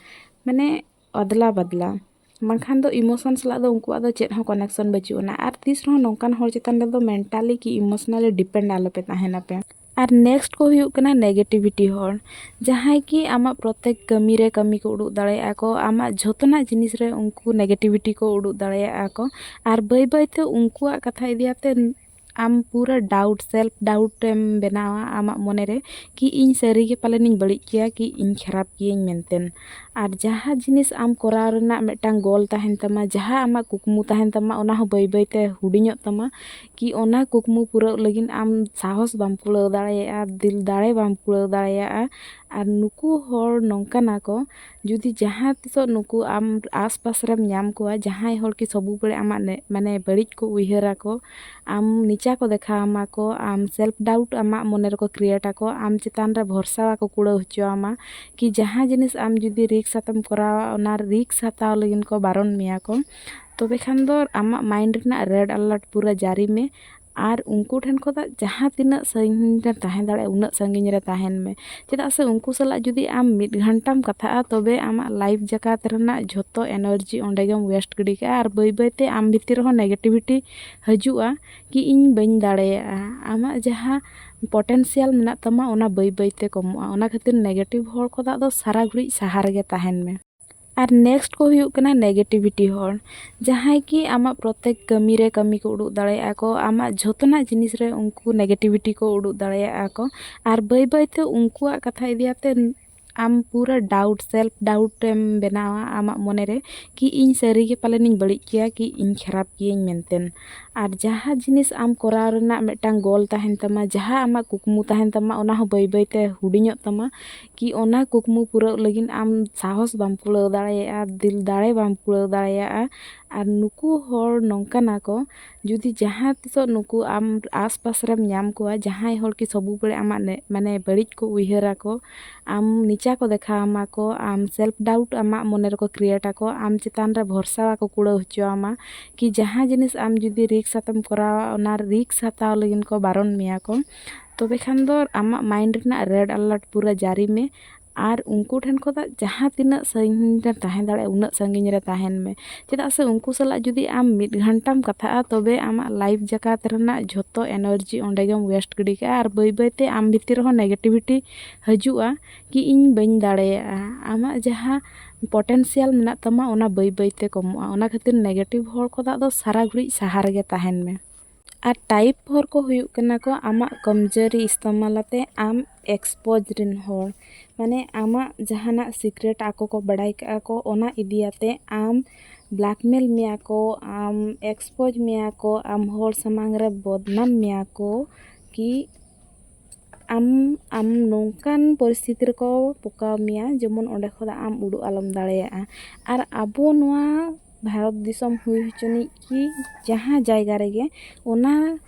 ᱢᱟᱱᱮ ᱟᱫᱽᱞᱟ ᱵᱟᱫᱽᱞᱟ᱾ ᱵᱟᱝᱠᱷᱟᱱ ᱫᱚ ᱤᱢᱳᱥᱚᱱ ᱥᱟᱞᱟᱜ ᱫᱚ ᱩᱱᱠᱩᱣᱟᱜ ᱫᱚ ᱪᱮᱫ ᱦᱚᱸ ᱠᱚᱱᱮᱠᱥᱚᱱ ᱵᱟᱹᱪᱩᱜ ᱟᱱᱟ᱾ ᱟᱨ ᱛᱤᱥ ᱨᱮᱦᱚᱸ ᱱᱚᱝᱠᱟᱱ ᱦᱚᱲ ᱪᱮᱛᱟᱱ ᱨᱮᱫᱚ ᱢᱮᱱᱴᱟᱞᱤ ᱠᱤ ᱤᱢᱳᱥᱚᱱᱟᱞᱤ ᱰᱤᱯᱮᱱᱰ ᱟᱞᱚᱯᱮ ᱛᱟᱦᱮᱱᱟᱯᱮ᱾ ᱟᱨ ᱱᱮᱠᱥᱴ ᱠᱚ ᱦᱩᱭᱩᱜ ᱠᱟᱱᱟ ᱱᱮᱜᱮᱴᱤᱵᱷᱤᱴᱤ ᱦᱚᱲ, ᱡᱟᱦᱟᱸᱭ ᱠᱤ ᱟᱢᱟᱜ ᱯᱨᱚᱛᱮᱠ ᱠᱟᱹᱢᱤ ᱨᱮ ᱠᱟᱹᱢᱤ ᱠᱚ ᱩᱰᱩᱠ ᱫᱟᱲᱮᱭᱟᱜᱼᱟ ᱠᱚ, ᱟᱢᱟᱜ ᱡᱷᱚᱛᱚᱱᱟᱜ ᱡᱤᱱᱤᱥ ᱨᱮ ᱩᱱᱠᱩ ᱱᱮᱜᱮᱴᱤᱵᱷᱤᱴᱤ ᱠᱚ ᱩᱰᱩᱠ ᱫᱟᱲᱮᱭᱟᱜᱼᱟ ᱠᱚ᱾ ᱟᱨ ᱵᱟᱹᱭ ᱵᱟᱹᱭ ᱛᱮ ᱩᱱᱠᱩᱣᱟᱜ ᱠᱟᱛᱷᱟ ᱤᱫᱤ ᱟᱛᱮ ᱟᱢ ᱯᱩᱨᱟᱹ ᱰᱟᱣᱩᱴ, ᱥᱮᱞᱯ ᱰᱟᱣᱩᱴ ᱮᱢ ᱵᱮᱱᱟᱣᱟ ᱟᱢᱟᱜ ᱢᱚᱱᱮ ᱨᱮ, ᱠᱤ ᱤᱧ ᱥᱟᱹᱨᱤ ᱜᱮ ᱯᱟᱞᱮᱱᱤᱧ ᱵᱟᱹᱲᱤᱡ ᱜᱮᱭᱟ, ᱠᱤ ᱤᱧ ᱠᱷᱟᱨᱟᱯ ᱜᱤᱭᱟᱹᱧ ᱢᱮᱱᱛᱮ᱾ ᱟᱨ ᱡᱟᱦᱟᱸ ᱡᱤᱱᱤᱥ ᱟᱢ ᱠᱚᱨᱟᱣ ᱨᱮᱱᱟᱜ ᱢᱤᱫᱴᱟᱝ ᱜᱳᱞ ᱛᱟᱦᱮᱱ ᱛᱟᱢᱟ, ᱡᱟᱦᱟᱸ ᱟᱢᱟᱜ ᱠᱩᱠᱢᱩ ᱛᱟᱦᱮᱱ ᱛᱟᱢᱟ, ᱚᱱᱟ ᱦᱚᱸ ᱵᱟᱹᱭ ᱵᱟᱹᱭ ᱛᱮ ᱦᱩᱰᱤᱧᱚᱜ ᱛᱟᱢᱟ᱾ ᱠᱤ ᱚᱱᱟ ᱠᱩᱠᱢᱩ ᱯᱩᱨᱟᱹᱣ ᱞᱟᱹᱜᱤᱫ ᱟᱢ ᱥᱟᱦᱚᱥ ᱵᱟᱢ ᱠᱩᱲᱟᱹᱣ ᱫᱟᱲᱮᱭᱟᱜᱼᱟ, ᱫᱤᱞ ᱫᱟᱲᱮ ᱵᱟᱢ ᱠᱩᱲᱟᱹᱣ ᱫᱟᱲᱮᱭᱟᱜᱼᱟ᱾ ᱟᱨ ᱱᱩᱠᱩ ᱦᱚᱲ ᱱᱚᱝᱠᱟᱱᱟ ᱠᱚ, ᱡᱩᱫᱤ ᱡᱟᱦᱟᱸ ᱛᱤᱥᱚᱜ ᱱᱩᱠᱩ ᱟᱢ ᱟᱥᱯᱟᱥ ᱨᱮᱢ ᱧᱟᱢ ᱠᱚᱣᱟ, ᱡᱟᱦᱟᱸᱭ ᱦᱚᱲ ᱠᱤ ᱥᱚᱵᱩ ᱵᱮᱲᱮ ᱟᱢᱟᱜ ᱱᱮ-, ᱢᱟᱱᱮ ᱵᱟᱹᱲᱤᱡ ᱠᱚ ᱩᱭᱦᱟᱹᱨᱟ ᱠᱚ, ᱟᱢ ᱱᱤᱪᱟ ᱠᱚ ᱫᱮᱠᱷᱟᱣ ᱟᱢᱟ ᱠᱚ, ᱟᱢ ᱥᱮᱞᱯ ᱰᱟᱣᱩᱴ ᱟᱢᱟᱜ ᱢᱚᱱᱮ ᱨᱮᱠᱚ ᱠᱨᱤᱭᱮᱴ ᱟᱠᱚ, ᱟᱢ ᱪᱮᱛᱟᱱ ᱨᱮ ᱵᱷᱚᱨᱥᱟ ᱵᱟᱠᱚ ᱠᱩᱲᱟᱹᱣ ᱦᱚᱪᱚ ᱟᱢᱟ᱾ ᱠᱤ ᱡᱟᱦᱟᱸ ᱡᱤᱱᱤᱥ ᱟᱢ ᱡᱩᱫᱤ ᱨᱤᱠᱥ ᱟᱛᱮᱢ ᱠᱚᱨᱟᱣᱟ, ᱚᱱᱟ ᱨᱤᱠᱥ ᱦᱟᱛᱟᱣ ᱞᱟᱹᱜᱤᱫ ᱠᱚ ᱵᱟᱨᱚᱱ ᱢᱮᱭᱟ ᱠᱚ, ᱛᱚᱵᱮ ᱠᱷᱟᱱ ᱫᱚ ᱟᱢᱟᱜ ᱢᱟᱭᱤᱱᱰ ᱨᱮᱱᱟᱜ ᱨᱮᱰ ᱟᱞᱟᱨᱴ ᱯᱩᱨᱟᱹ ᱡᱟᱹᱨᱤ ᱢᱮ᱾ ᱟᱨ ᱩᱱᱠᱩ ᱴᱷᱮᱱ ᱠᱷᱚᱱᱟᱜ ᱡᱟᱦᱟᱸ ᱛᱤᱱᱟᱹᱜ ᱥᱟᱺᱜᱤᱧ ᱨᱮᱢ ᱛᱟᱦᱮᱸ ᱫᱟᱲᱮᱭᱟᱜᱼᱟ, ᱩᱱᱟᱹᱜ ᱥᱟᱺᱜᱤᱧ ᱨᱮ ᱛᱟᱦᱮᱱ ᱢᱮ᱾ ᱪᱮᱫᱟᱜ ᱥᱮ ᱩᱱᱠᱩ ᱥᱟᱞᱟᱜ ᱡᱩᱫᱤ ᱟᱢ ᱢᱤᱫ ᱜᱷᱚᱱᱴᱟᱢ ᱠᱟᱛᱷᱟᱜᱼᱟ, ᱛᱚᱵᱮ ᱟᱢᱟᱜ ᱞᱟᱭᱤᱯᱷ ᱡᱟᱠᱟᱛ ᱨᱮᱱᱟᱜ ᱡᱷᱚᱛᱚ ᱮᱱᱟᱨᱡᱤ ᱚᱸᱰᱮ ᱜᱮᱢ ᱣᱮᱥᱴ ᱜᱤᱰᱤ ᱠᱟᱜᱼᱟ᱾ ᱟᱨ ᱵᱟᱹᱭ ᱵᱟᱹᱭ ᱛᱮ ᱟᱢ ᱵᱷᱤᱛᱤᱨ ᱨᱮᱦᱚᱸ ᱱᱮᱜᱮᱴᱤᱵᱷᱤᱴᱤ ᱦᱤᱡᱩᱜᱼᱟ, ᱠᱤ ᱤᱧ ᱵᱟᱹᱧ ᱫᱟᱲᱮᱭᱟᱜᱼᱟ᱾ ᱟᱢᱟᱜ ᱡᱟᱦᱟᱸ ᱯᱚᱴᱮᱱᱥᱤᱭᱟᱞ ᱢᱮᱱᱟᱜ ᱛᱟᱢᱟ, ᱚᱱᱟ ᱵᱟᱹᱭ ᱵᱟᱹᱭ ᱛᱮ ᱠᱚᱢᱚᱜᱼᱟ᱾ ᱚᱱᱟ ᱠᱷᱟᱹᱛᱤᱨ ᱱᱮᱜᱮᱴᱤᱵᱷ ᱦᱚᱲ ᱠᱷᱚᱱᱟᱜ ᱫᱚ ᱥᱟᱨᱟ ᱜᱷᱟᱹᱲᱤᱡ ᱥᱟᱦᱟ ᱨᱮᱜᱮ ᱛᱟᱦᱮᱱ ᱢᱮ᱾ ᱟᱨ ᱱᱮᱠᱥᱴ ᱠᱚ ᱦᱩᱭᱩᱜ ᱠᱟᱱᱟ ᱱᱮᱜᱮᱴᱤᱵᱷᱤᱴᱤ ᱦᱚᱲ, ᱡᱟᱦᱟᱸᱭ ᱠᱤ ᱟᱢᱟᱜ ᱯᱨᱚᱛᱮᱠ ᱠᱟᱹᱢᱤ ᱨᱮ ᱠᱟᱹᱢᱤ ᱠᱚ ᱩᱰᱩᱠ ᱫᱟᱲᱮᱭᱟᱜᱼᱟ ᱠᱚ, ᱟᱢᱟᱜ ᱡᱷᱚᱛᱚᱱᱟᱜ ᱡᱤᱱᱤᱥ ᱨᱮ ᱩᱱᱠᱩ ᱱᱮᱜᱮᱴᱤᱵᱷᱤᱴᱤ ᱠᱚ ᱩᱰᱩᱠ ᱫᱟᱲᱮᱭᱟᱜᱼᱟ ᱠᱚ᱾ ᱟᱨ ᱵᱟᱹᱭ ᱵᱟᱹᱭ ᱛᱮ ᱩᱱᱠᱩᱣᱟᱜ ᱠᱟᱛᱷᱟ ᱤᱫᱤ ᱟᱛᱮ ᱟᱢ ᱯᱩᱨᱟᱹ ᱰᱟᱣᱩᱴ, ᱥᱮᱞᱯ ᱰᱟᱣᱩᱴ ᱮᱢ ᱵᱮᱱᱟᱣᱟ ᱟᱢᱟᱜ ᱢᱚᱱᱮ ᱨᱮ, ᱠᱤ ᱤᱧ ᱥᱟᱹᱨᱤ ᱜᱮ ᱯᱟᱞᱮᱱᱤᱧ ᱵᱟᱹᱲᱤᱡ ᱜᱮᱭᱟ, ᱠᱤ ᱤᱧ ᱠᱷᱟᱨᱟᱯ ᱜᱤᱭᱟᱹᱧ ᱢᱮᱱᱛᱮ᱾ ᱟᱨ ᱡᱟᱦᱟᱸ ᱡᱤᱱᱤᱥ ᱟᱢ ᱠᱚᱨᱟᱣ ᱨᱮᱱᱟᱜ ᱢᱤᱫᱴᱟᱝ ᱜᱳᱞ ᱛᱟᱦᱮᱱ ᱛᱟᱢᱟ, ᱡᱟᱦᱟᱸ ᱟᱢᱟᱜ ᱠᱩᱠᱢᱩ ᱛᱟᱦᱮᱱ ᱛᱟᱢᱟ, ᱚᱱᱟ ᱦᱚᱸ ᱵᱟᱹᱭ ᱵᱟᱹᱭ ᱛᱮ ᱦᱩᱰᱤᱧᱚᱜ ᱛᱟᱢᱟ᱾ ᱠᱤ ᱚᱱᱟ ᱠᱩᱠᱢᱩ ᱯᱩᱨᱟᱹᱣ ᱞᱟᱹᱜᱤᱫ ᱟᱢ ᱥᱟᱦᱚᱥ ᱵᱟᱢ ᱠᱩᱲᱟᱹᱣ ᱫᱟᱲᱮᱭᱟᱜᱼᱟ, ᱫᱤᱞ ᱫᱟᱲᱮ ᱵᱟᱢ ᱠᱩᱲᱟᱹᱣ ᱫᱟᱲᱮᱭᱟᱜᱼᱟ᱾ ᱟᱨ ᱱᱩᱠᱩ ᱦᱚᱲ ᱱᱚᱝᱠᱟᱱᱟ ᱠᱚ, ᱡᱩᱫᱤ ᱡᱟᱦᱟᱸ ᱛᱤᱥᱚᱜ ᱱᱩᱠᱩ ᱟᱢ ᱟᱥᱯᱟᱥ ᱨᱮᱢ ᱧᱟᱢ ᱠᱚᱣᱟ, ᱡᱟᱦᱟᱸᱭ ᱦᱚᱲ ᱠᱤ ᱥᱚᱵᱩ ᱵᱮᱲᱮ ᱟᱢᱟᱜ ᱱᱮ-, ᱢᱟᱱᱮ ᱵᱟᱹᱲᱤᱡ ᱠᱚ ᱩᱭᱦᱟᱹᱨᱟ ᱠᱚ, ᱟᱢ ᱱᱤᱪᱟ ᱠᱚ ᱫᱮᱠᱷᱟᱣ ᱟᱢᱟ ᱠᱚ, ᱟᱢ self doubt ᱟᱢᱟᱜ ᱢᱚᱱᱮ ᱨᱮᱠᱚ create ᱟᱠᱚ, ᱟᱢ ᱪᱮᱛᱟᱱ ᱨᱮ ᱵᱷᱚᱨᱥᱟ ᱵᱟᱠᱚ ᱠᱩᱲᱟᱹᱣ ᱦᱚᱪᱚ ᱟᱢᱟ᱾ ᱠᱤ ᱡᱟᱦᱟᱸ ᱡᱤᱱᱤᱥ ᱟᱢ ᱡᱩᱫᱤ risk ᱟᱛᱮᱢ ᱠᱚᱨᱟᱣᱟ, ᱚᱱᱟ risk ᱦᱟᱛᱟᱣ ᱞᱟᱹᱜᱤᱫ ᱠᱚ ᱵᱟᱨᱚᱱ ᱢᱮᱭᱟ ᱠᱚ, ᱛᱚᱵᱮ ᱠᱷᱟᱱ ᱫᱚ ᱟᱢᱟᱜ mind ᱨᱮᱱᱟᱜ red alert ᱯᱩᱨᱟᱹ ᱡᱟᱹᱨᱤ ᱢᱮ᱾ ᱟᱨ ᱩᱱᱠᱩ ᱴᱷᱮᱱ ᱠᱷᱚᱱᱟᱜ ᱡᱟᱦᱟᱸ ᱛᱤᱱᱟᱹᱜ ᱥᱟᱺᱜᱤᱧ ᱨᱮᱢ ᱛᱟᱦᱮᱸ ᱫᱟᱲᱮᱭᱟᱜᱼᱟ, ᱩᱱᱟᱹᱜ ᱥᱟᱺᱜᱤᱧ ᱨᱮ ᱛᱟᱦᱮᱱ ᱢᱮ᱾ ᱪᱮᱫᱟᱜ ᱥᱮ ᱩᱱᱠᱩ ᱥᱟᱞᱟᱜ ᱡᱩᱫᱤ ᱟᱢ ᱢᱤᱫ ᱜᱷᱚᱱᱴᱟᱢ ᱠᱟᱛᱷᱟᱜᱼᱟ, ᱛᱚᱵᱮ ᱟᱢᱟᱜ life ᱡᱟᱠᱟᱛ ᱨᱮᱱᱟᱜ ᱡᱷᱚᱛᱚ energy ᱚᱸᱰᱮ ᱜᱮᱢ waste ᱜᱤᱰᱤ ᱠᱟᱜᱼᱟ᱾ ᱟᱨ ᱵᱟᱹᱭ ᱵᱟᱹᱭ ᱛᱮ ᱟᱢ ᱵᱷᱤᱛᱤᱨ ᱨᱮᱦᱚᱸ negativity ᱦᱤᱡᱩᱜᱼᱟ, ᱠᱤ ᱤᱧ ᱵᱟᱹᱧ ᱫᱟᱲᱮᱭᱟᱜᱼᱟ᱾ ᱟᱢᱟᱜ ᱡᱟᱦᱟᱸ potential ᱢᱮᱱᱟᱜ ᱛᱟᱢᱟ, ᱚᱱᱟ ᱵᱟᱹᱭ ᱵᱟᱹᱭ ᱛᱮ ᱠᱚᱢᱚᱜᱼᱟ᱾ ᱚᱱᱟ ᱠᱷᱟᱹᱛᱤᱨ negative ᱦᱚᱲ ᱠᱷᱚᱱᱟᱜ ᱫᱚ ᱥᱟᱨᱟ ᱜᱷᱟᱹᱲᱤᱡ ᱥᱟᱦᱟ ᱨᱮᱜᱮ ᱛᱟᱦᱮᱱ ᱢᱮ᱾ ᱟᱨ type ᱦᱚᱲ ᱠᱚ ᱦᱩᱭᱩᱜ ᱠᱟᱱᱟ ᱠᱚ ᱟᱢᱟᱜ ᱠᱚᱢᱡᱚᱨᱤ ᱤᱥᱛᱮᱢᱟᱞ ᱟᱛᱮ ᱟᱢ expose ᱨᱮᱱ ᱦᱚᱲ, ᱢᱟᱱᱮ ᱟᱢᱟᱜ ᱡᱟᱦᱟᱱᱟᱜ secret ᱟᱠᱚ ᱠᱚ ᱵᱟᱲᱟᱭ ᱠᱟᱜᱼᱟ ᱠᱚ, ᱚᱱᱟ ᱤᱫᱤ ᱟᱛᱮ ᱟᱢ blackmail ᱢᱮᱭᱟ ᱠᱚ, ᱟᱢ expose ᱢᱮᱭᱟ ᱠᱚ, ᱟᱢ ᱦᱚᱲ ᱥᱟᱢᱟᱝ ᱨᱮ ᱵᱚᱫᱱᱟᱢ ᱢᱮᱭᱟ ᱠᱚ᱾ ᱠᱤ ᱟᱢ, ᱟᱢ ᱱᱚᱝᱠᱟᱱ ᱯᱚᱨᱤᱥᱛᱷᱤᱛᱤ ᱨᱮᱠᱚ ᱯᱚᱠᱟᱣ ᱢᱮᱭᱟ, ᱡᱮᱢᱚᱱ ᱚᱸᱰᱮ ᱠᱷᱚᱱᱟᱜ ᱟᱢ ᱩᱰᱩᱠ ᱟᱞᱚᱢ ᱫᱟᱲᱮᱭᱟᱜᱼᱟ᱾ ᱟᱨ ᱟᱵᱚ ᱱᱚᱣᱟ ᱵᱷᱟᱨᱚᱛ ᱫᱤᱥᱚᱢ ᱦᱩᱭ ᱦᱚᱪᱚᱱᱤᱡ ᱠᱤ ᱡᱟᱦᱟᱸ ᱡᱟᱭᱜᱟ ᱨᱮᱜᱮ, ᱚᱱᱟ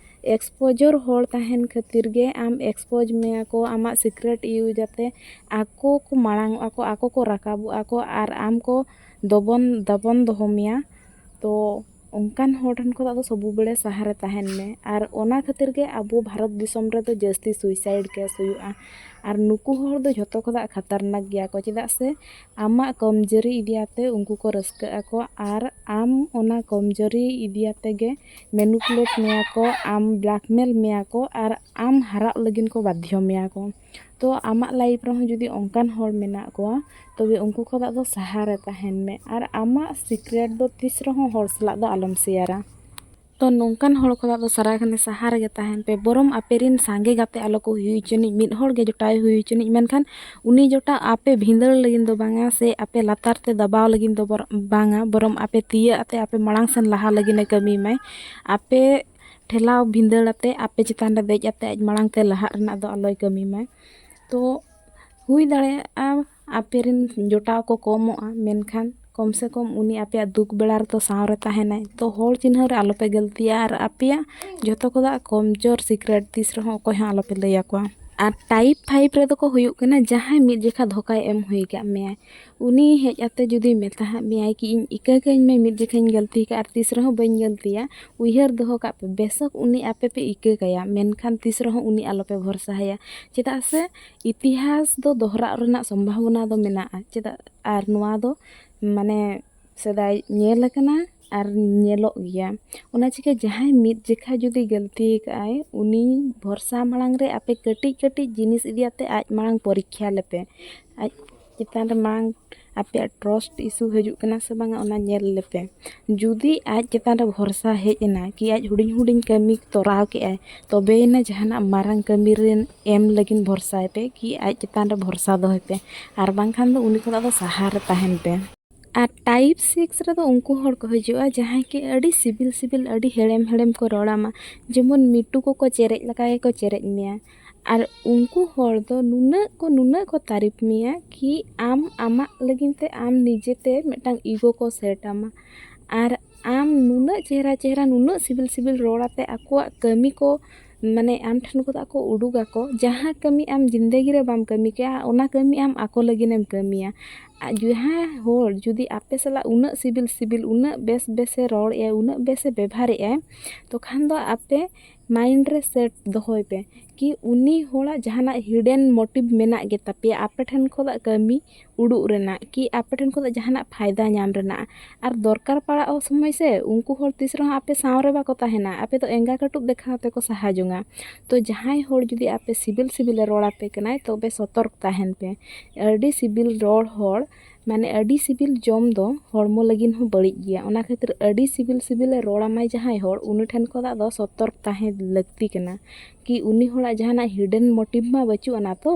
exposure ᱦᱚᱲ ᱛᱟᱦᱮᱱ ᱠᱷᱟᱹᱛᱤᱨ ᱜᱮ ᱟᱢ expose ᱢᱮᱭᱟ ᱠᱚ, ᱟᱢᱟᱜ secret use ᱟᱛᱮ ᱟᱠᱚ ᱠᱚ ᱢᱟᱲᱟᱝ ᱚᱜᱼᱟ ᱠᱚ, ᱟᱠᱚ ᱠᱚ ᱨᱟᱠᱟᱵᱚᱜᱼᱟ ᱠᱚ ᱟᱨ ᱟᱢ ᱠᱚ ᱫᱚᱵᱚᱱ, ᱫᱟᱵᱚᱱ ᱫᱚᱦᱚ ᱢᱮᱭᱟ᱾ ᱛᱚ ᱚᱱᱠᱟᱱ ᱦᱚᱲ ᱴᱷᱮᱱ ᱠᱷᱚᱱᱟᱜ ᱫᱚ ᱥᱚᱵᱩ ᱵᱮᱲᱮ ᱥᱟᱦᱟ ᱨᱮ ᱛᱟᱦᱮᱱ ᱢᱮ᱾ ᱟᱨ ᱚᱱᱟ ᱠᱷᱟᱹᱛᱤᱨ ᱜᱮ ᱟᱵᱚ ᱵᱷᱟᱨᱚᱛ ᱫᱤᱥᱚᱢ ᱨᱮᱫᱚ ᱡᱟᱹᱥᱛᱤ suicide case ᱦᱩᱭᱩᱜᱼᱟ᱾ ᱟᱨ ᱱᱩᱠᱩ ᱦᱚᱲ ᱫᱚ ᱡᱷᱚᱛᱚ ᱠᱷᱚᱱᱟᱜ ᱠᱷᱟᱛᱟᱨᱱᱟᱠ ᱜᱮᱭᱟ ᱠᱚ, ᱪᱮᱫᱟᱜ ᱥᱮ ᱟᱢᱟᱜ ᱠᱚᱢᱡᱚᱨᱤ ᱤᱫᱤ ᱟᱛᱮ ᱩᱱᱠᱩ ᱠᱚ ᱨᱟᱹᱥᱠᱟᱹᱜ ᱟᱠᱚ ᱟᱨ ᱟᱢ ᱚᱱᱟ ᱠᱚᱢᱡᱚᱨᱤ ᱤᱫᱤ ᱟᱛᱮ ᱜᱮ manipulate ᱢᱮᱭᱟ ᱠᱚ, ᱟᱢ blackmail ᱢᱮᱭᱟ ᱠᱚ ᱟᱨ ᱟᱢ ᱦᱟᱨᱟᱜ ᱞᱟᱹᱜᱤᱫ ᱠᱚ ᱵᱟᱫᱽᱫᱷᱚ ᱢᱮᱭᱟ ᱠᱚ᱾ ᱛᱚ ᱟᱢᱟᱜ life ᱨᱮᱦᱚᱸ ᱡᱩᱫᱤ ᱚᱱᱠᱟᱱ ᱦᱚᱲ ᱢᱮᱱᱟᱜ ᱠᱚᱣᱟ, ᱛᱚᱵᱮ ᱩᱱᱠᱩ ᱠᱷᱚᱱᱟᱜ ᱫᱚ ᱥᱟᱦᱟ ᱨᱮ ᱛᱟᱦᱮᱱ ᱢᱮ᱾ ᱟᱨ ᱟᱢᱟᱜ secret ᱫᱚ ᱛᱤᱥ ᱨᱮᱦᱚᱸ ᱦᱚᱲ ᱥᱟᱞᱟᱜ ᱫᱚ ᱟᱞᱚᱢ ᱥᱮᱭᱟᱨᱟ᱾ ᱛᱚ ᱱᱚᱝᱠᱟᱱ ᱦᱚᱲ ᱠᱷᱚᱱᱟᱜ ᱫᱚ ᱥᱟᱨᱟ ᱜᱷᱟᱱᱮ ᱥᱟᱦᱟ ᱨᱮᱜᱮ ᱛᱟᱦᱮᱱ ᱯᱮ᱾ ᱵᱚᱨᱚᱢ ᱟᱯᱮ ᱨᱮᱱ ᱥᱟᱸᱜᱮ ᱜᱟᱛᱮ ᱟᱞᱚ ᱠᱚ ᱦᱩᱭ ᱦᱚᱪᱚᱱᱤᱡ, ᱢᱤᱫ ᱦᱚᱲ ᱜᱮ ᱡᱚᱴᱟᱣᱮ ᱦᱩᱭ ᱦᱚᱪᱚᱱᱤᱡ, ᱢᱮᱱᱠᱷᱟᱱ ᱩᱱᱤ ᱡᱚᱴᱟᱣ ᱟᱯᱮ ᱵᱷᱤᱸᱫᱟᱹᱲ ᱞᱟᱹᱜᱤᱫ ᱫᱚ ᱵᱟᱝᱟ, ᱥᱮ ᱟᱯᱮ ᱞᱟᱛᱟᱨ ᱛᱮ ᱫᱟᱵᱟᱣ ᱞᱟᱹᱜᱤᱫ ᱫᱚ ᱵᱚᱨ-, ᱵᱟᱝᱟ, ᱵᱚᱨᱚᱢ ᱟᱯᱮ ᱛᱤᱭᱟᱹᱜ ᱟᱛᱮ ᱟᱯᱮ ᱢᱟᱲᱟᱝ ᱥᱮᱱ ᱞᱟᱦᱟ ᱞᱟᱹᱜᱤᱫ ᱮ ᱠᱟᱹᱢᱤ ᱢᱟᱭ᱾ ᱟᱯᱮ ᱴᱷᱮᱞᱟᱣ ᱵᱷᱤᱸᱫᱟᱹᱲ ᱟᱛᱮ ᱟᱯᱮ ᱪᱮᱛᱟᱱ ᱨᱮ ᱫᱮᱡ ᱟᱛᱮ ᱟᱡ ᱢᱟᱲᱟᱝ ᱛᱮ ᱞᱟᱦᱟᱜ ᱨᱮᱱᱟᱜ ᱫᱚ ᱟᱞᱚᱭ ᱠᱟᱹᱢᱤ ᱢᱟᱭ᱾ ᱛᱚ ᱦᱩᱭ ᱫᱟᱲᱮᱭᱟᱜᱼᱟ ᱟᱯᱮ ᱨᱮᱱ ᱡᱚᱴᱟᱣ ᱠᱚ ᱠᱚᱢᱚᱜᱼᱟ, ᱢᱮᱱᱠᱷᱟᱱ ᱠᱚᱢ ᱥᱮ ᱠᱚᱢ ᱩᱱᱤ ᱟᱯᱮᱭᱟᱜ ᱫᱩᱠ ᱵᱮᱲᱟ ᱨᱮᱫᱚ ᱥᱟᱶ ᱨᱮ ᱛᱟᱦᱮᱱᱟᱭ᱾ ᱛᱚ ᱦᱚᱲ ᱪᱤᱱᱦᱟᱹᱣ ᱨᱮ ᱟᱞᱚᱯᱮ ᱜᱟᱹᱞᱛᱤᱭᱟ ᱟᱨ ᱟᱯᱮᱭᱟᱜ ᱡᱷᱚᱛᱚ ᱠᱷᱚᱱᱟᱜ ᱠᱚᱢᱡᱳᱨ secret ᱛᱤᱥ ᱨᱮᱦᱚᱸ ᱚᱠᱚᱭ ᱦᱚᱸ ᱟᱞᱚᱯᱮ ᱞᱟᱹᱭ ᱟᱠᱚᱣᱟ᱾ ᱟᱨ ᱴᱟᱭᱤᱯ ᱯᱷᱟᱭᱤᱵᱷ ᱨᱮᱫᱚ ᱠᱚ ᱦᱩᱭᱩᱜ ᱠᱟᱱᱟ ᱡᱟᱦᱟᱸᱭ ᱢᱤᱫ ᱡᱚᱠᱷᱟ ᱫᱷᱳᱠᱟᱭ ᱮᱢ ᱦᱩᱭ ᱟᱠᱟᱫ ᱢᱮᱭᱟᱭ, ᱩᱱᱤ ᱦᱮᱡ ᱟᱛᱮ ᱡᱩᱫᱤ ᱢᱮᱛᱟ ᱦᱟᱜ ᱢᱮᱭᱟᱭ ᱠᱤ ᱤᱧ ᱤᱠᱟᱹ ᱠᱟᱹᱧ ᱢᱮ, ᱢᱤᱫ ᱡᱚᱠᱷᱟᱧ ᱜᱟᱹᱞᱛᱤ ᱟᱠᱟᱫᱼᱟ ᱟᱨ ᱛᱤᱥ ᱨᱮᱦᱚᱸ ᱵᱟᱹᱧ ᱜᱟᱹᱞᱛᱤᱭᱟ, ᱩᱭᱦᱟᱹᱨ ᱫᱚᱦᱚ ᱠᱟᱜ ᱯᱮ, ᱵᱮᱥᱚᱠ ᱩᱱᱤ ᱟᱯᱮ ᱯᱮ ᱤᱠᱟᱹ ᱠᱟᱭᱟ, ᱢᱮᱱᱠᱷᱟᱱ ᱛᱤᱥ ᱨᱮᱦᱚᱸ ᱩᱱᱤ ᱟᱞᱚᱯᱮ ᱵᱷᱚᱨᱥᱟ ᱟᱭᱟ᱾ ᱪᱮᱫᱟᱜ ᱥᱮ ᱤᱛᱤᱦᱟᱥ ᱫᱚ ᱫᱚᱦᱨᱟᱜ ᱨᱮᱱᱟᱜ ᱥᱚᱢᱵᱷᱟᱵᱚᱱᱟ ᱫᱚ ᱢᱮᱱᱟᱜᱼᱟ᱾ ᱪᱮᱫᱟᱜ? ᱟᱨ ᱱᱚᱣᱟ ᱫᱚ ᱢᱟᱱᱮ ᱥᱮᱫᱟᱭ ᱧᱮᱞ ᱟᱠᱟᱱᱟ ᱟᱨ ᱧᱮᱞᱚᱜ ᱜᱮᱭᱟ᱾ ᱚᱱᱟ ᱪᱤᱠᱟᱹ ᱡᱟᱦᱟᱸᱭ ᱢᱤᱫ ᱡᱮᱠᱷᱟ ᱡᱩᱫᱤ ᱜᱟᱹᱞᱛᱤ ᱟᱠᱟᱫᱼᱟᱭ, ᱩᱱᱤ ᱵᱷᱚᱨᱥᱟ ᱢᱟᱲᱟᱝ ᱨᱮ ᱟᱯᱮ ᱠᱟᱹᱴᱤᱡ ᱠᱟᱹᱴᱤᱡ ᱡᱤᱱᱤᱥ ᱤᱫᱤ ᱟᱛᱮ ᱟᱡ ᱢᱟᱲᱟᱝ ᱯᱚᱨᱤᱠᱠᱷᱟ ᱞᱮᱯᱮ᱾ ᱟᱡ ᱪᱮᱛᱟᱱ ᱨᱮ ᱢᱟᱲᱟᱝ ᱟᱯᱮᱭᱟᱜ ᱴᱨᱟᱥᱴ ᱤᱥᱩ ᱦᱤᱡᱩᱜ ᱠᱟᱱᱟ ᱥᱮ ᱵᱟᱝᱟ, ᱚᱱᱟ ᱧᱮᱞ ᱞᱮᱯᱮ᱾ ᱡᱩᱫᱤ ᱟᱡ ᱪᱮᱛᱟᱱ ᱨᱮ ᱵᱷᱚᱨᱥᱟ ᱦᱮᱡ ᱮᱱᱟ ᱠᱤ ᱟᱡ ᱦᱩᱰᱤᱧ ᱦᱩᱰᱤᱧ ᱠᱟᱹᱢᱤ ᱛᱚᱨᱟᱣ ᱠᱮᱫᱼᱟᱭ, ᱛᱚᱵᱮᱭᱮᱱᱟ ᱡᱟᱦᱟᱱᱟᱜ ᱢᱟᱨᱟᱝ ᱠᱟᱹᱢᱤ ᱨᱮ ᱮᱢ ᱞᱟᱹᱜᱤᱫ ᱵᱷᱚᱨᱥᱟᱭ ᱯᱮ ᱠᱤ ᱟᱡ ᱪᱮᱛᱟᱱ ᱨᱮ ᱵᱷᱚᱨᱥᱟ ᱫᱚᱦᱚᱭ ᱯᱮ, ᱟᱨ ᱵᱟᱝᱠᱷᱟᱱ ᱫᱚ ᱩᱱᱤ ᱠᱷᱚᱱᱟᱜ ᱫᱚ ᱥᱟᱦᱟ ᱨᱮ ᱛᱟᱦᱮᱱ ᱯᱮ᱾ ᱟᱨ ᱴᱟᱭᱤᱯ ᱥᱤᱠᱥ ᱨᱮᱫᱚ ᱩᱱᱠᱩ ᱦᱚᱲ ᱠᱚ ᱦᱤᱡᱩᱜᱼᱟ ᱡᱟᱦᱟᱸᱭ ᱠᱤ ᱟᱹᱰᱤ ᱥᱤᱵᱤᱞ ᱥᱤᱵᱤᱞ, ᱟᱹᱰᱤ ᱦᱮᱲᱮᱢ ᱦᱮᱲᱮᱢ ᱠᱚ ᱨᱚᱲ ᱟᱢᱟ, ᱡᱮᱢᱚᱱ ᱢᱤᱴᱩ ᱠᱚᱠᱚ ᱪᱮᱨᱮᱡ ᱞᱮᱠᱟ ᱜᱮᱠᱚ ᱪᱮᱨᱮᱡ ᱢᱮᱭᱟ᱾ ᱟᱨ ᱩᱱᱠᱩ ᱦᱚᱲ ᱫᱚ ᱱᱩᱱᱟᱹᱜ ᱠᱚ, ᱱᱩᱱᱟᱹᱜ ᱠᱚ ᱛᱟᱹᱨᱤᱯ ᱢᱮᱭᱟ ᱠᱤ ᱟᱢ ᱟᱢᱟᱜ ᱞᱟᱹᱜᱤᱫ ᱛᱮ ᱟᱢ ᱱᱤᱡᱮᱛᱮ ᱢᱤᱫᱴᱟᱝ ᱤᱜᱳ ᱠᱚ ᱥᱮᱴ ᱟᱢᱟ᱾ ᱟᱨ ᱟᱢ ᱱᱩᱱᱟᱹᱜ ᱪᱮᱦᱨᱟ ᱪᱮᱦᱨᱟ, ᱱᱩᱱᱟᱹᱜ ᱥᱤᱵᱤᱞ ᱥᱤᱵᱤᱞ ᱨᱚᱲ ᱟᱛᱮ ᱟᱠᱚᱣᱟᱜ ᱠᱟᱹᱢᱤ ᱠᱚ, ᱢᱟᱱᱮ ᱟᱢ ᱴᱷᱮᱱ ᱠᱷᱚᱱᱟᱜ ᱠᱚ ᱩᱰᱩᱠ ᱟᱠᱚ, ᱡᱟᱦᱟᱸ ᱠᱟᱹᱢᱤ ᱟᱢ ᱡᱤᱱᱫᱮᱜᱤ ᱨᱮ ᱵᱟᱢ ᱠᱟᱹᱢᱤ ᱠᱮᱜᱼᱟ, ᱚᱱᱟ ᱠᱟᱹᱢᱤ ᱟᱢ ᱟᱠᱚ ᱞᱟᱹᱜᱤᱫ ᱮᱢ ᱠᱟᱹᱢᱤᱭᱟ᱾ ᱟᱨ ᱡᱟᱦᱟᱸᱭ ᱦᱚᱲ ᱡᱩᱫᱤ ᱟᱯᱮ ᱥᱟᱞᱟᱜ ᱩᱱᱟᱹᱜ ᱥᱤᱵᱤᱞ ᱥᱤᱵᱤᱞ, ᱩᱱᱟᱹᱜ ᱵᱮᱥ ᱵᱮᱥᱮ ᱨᱚᱲᱮᱜᱼᱟᱭ, ᱩᱱᱟᱹᱜ ᱵᱮᱥᱮ ᱵᱮᱵᱷᱟᱨᱮᱜᱼᱟᱭ, ᱛᱚᱠᱷᱟᱱ ᱫᱚ ᱟᱯᱮ ᱢᱟᱭᱤᱱᱰ ᱨᱮ ᱥᱮᱴ ᱫᱚᱦᱚᱭ ᱯᱮ ᱠᱤ ᱩᱱᱤ ᱦᱚᱲᱟᱜ ᱡᱟᱦᱟᱱᱟᱜ ᱦᱤᱰᱮᱱ ᱢᱳᱴᱤᱵᱷ ᱢᱮᱱᱟᱜ ᱜᱮᱛᱟ ᱯᱮᱭᱟ ᱟᱯᱮ ᱴᱷᱮᱱ ᱠᱷᱚᱱᱟᱜ ᱠᱟᱹᱢᱤ ᱩᱰᱩᱠ ᱨᱮᱱᱟᱜ, ᱠᱤ ᱟᱯᱮ ᱴᱷᱮᱱ ᱠᱷᱚᱱᱟᱜ ᱡᱟᱦᱟᱱᱟᱜ ᱯᱷᱟᱭᱫᱟ ᱧᱟᱢ ᱨᱮᱱᱟᱜ᱾ ᱟᱨ ᱫᱚᱨᱠᱟᱨ ᱯᱟᱲᱟᱜ ᱥᱚᱢᱚᱭ ᱥᱮ ᱩᱱᱠᱩ ᱦᱚᱲ ᱛᱤᱥ ᱨᱮᱦᱚᱸ ᱟᱯᱮ ᱥᱟᱶ ᱨᱮ ᱵᱟᱠᱚ ᱛᱟᱦᱮᱱᱟ, ᱟᱯᱮ ᱫᱚ ᱮᱸᱜᱟ ᱠᱟᱹᱴᱩᱵ ᱫᱮᱠᱷᱟᱣ ᱛᱮᱠᱚ ᱥᱟᱦᱟ ᱡᱚᱝᱟ᱾ ᱛᱚ ᱡᱟᱦᱟᱸᱭ ᱦᱚᱲ ᱡᱩᱫᱤ ᱟᱯᱮ ᱥᱤᱵᱤᱞ ᱥᱤᱵᱤᱞᱮ ᱨᱚᱲ ᱟᱯᱮ ᱠᱟᱱᱟᱭ, ᱛᱚᱵᱮ ᱥᱚᱛᱚᱨᱠ ᱛᱟᱦᱮᱱ ᱯᱮ᱾ ᱟᱹᱰᱤ ᱥᱤᱵᱤᱞ ᱨᱚᱲ ᱦᱚᱲ, ᱢᱟᱱᱮ ᱟᱹᱰᱤ ᱥᱤᱵᱤᱞ ᱡᱚᱢ ᱫᱚ ᱦᱚᱲᱢᱚ ᱞᱟᱹᱜᱤᱫ ᱦᱚᱸ ᱵᱟᱹᱲᱤᱡ ᱜᱮᱭᱟ᱾ ᱚᱱᱟ ᱠᱷᱟᱹᱛᱤᱨ ᱟᱹᱰᱤ ᱥᱤᱵᱤᱞ ᱥᱤᱵᱤᱞᱮ ᱨᱚᱲ ᱟᱢᱟᱭ ᱡᱟᱦᱟᱸᱭ ᱦᱚᱲ, ᱩᱱᱤ ᱴᱷᱮᱱ ᱠᱷᱚᱱᱟᱜ ᱫᱚ ᱥᱚᱛᱚᱨᱠ ᱛᱟᱦᱮᱸ ᱞᱟᱹᱠᱛᱤ ᱠᱟᱱᱟ ᱠᱤ ᱩᱱᱤ ᱦᱚᱲᱟᱜ ᱡᱟᱦᱟᱱᱟᱜ ᱦᱤᱰᱮᱱ ᱢᱳᱴᱤᱵᱷ ᱢᱟ ᱵᱟᱹᱪᱩᱜ ᱟᱱᱟ ᱛᱚ᱾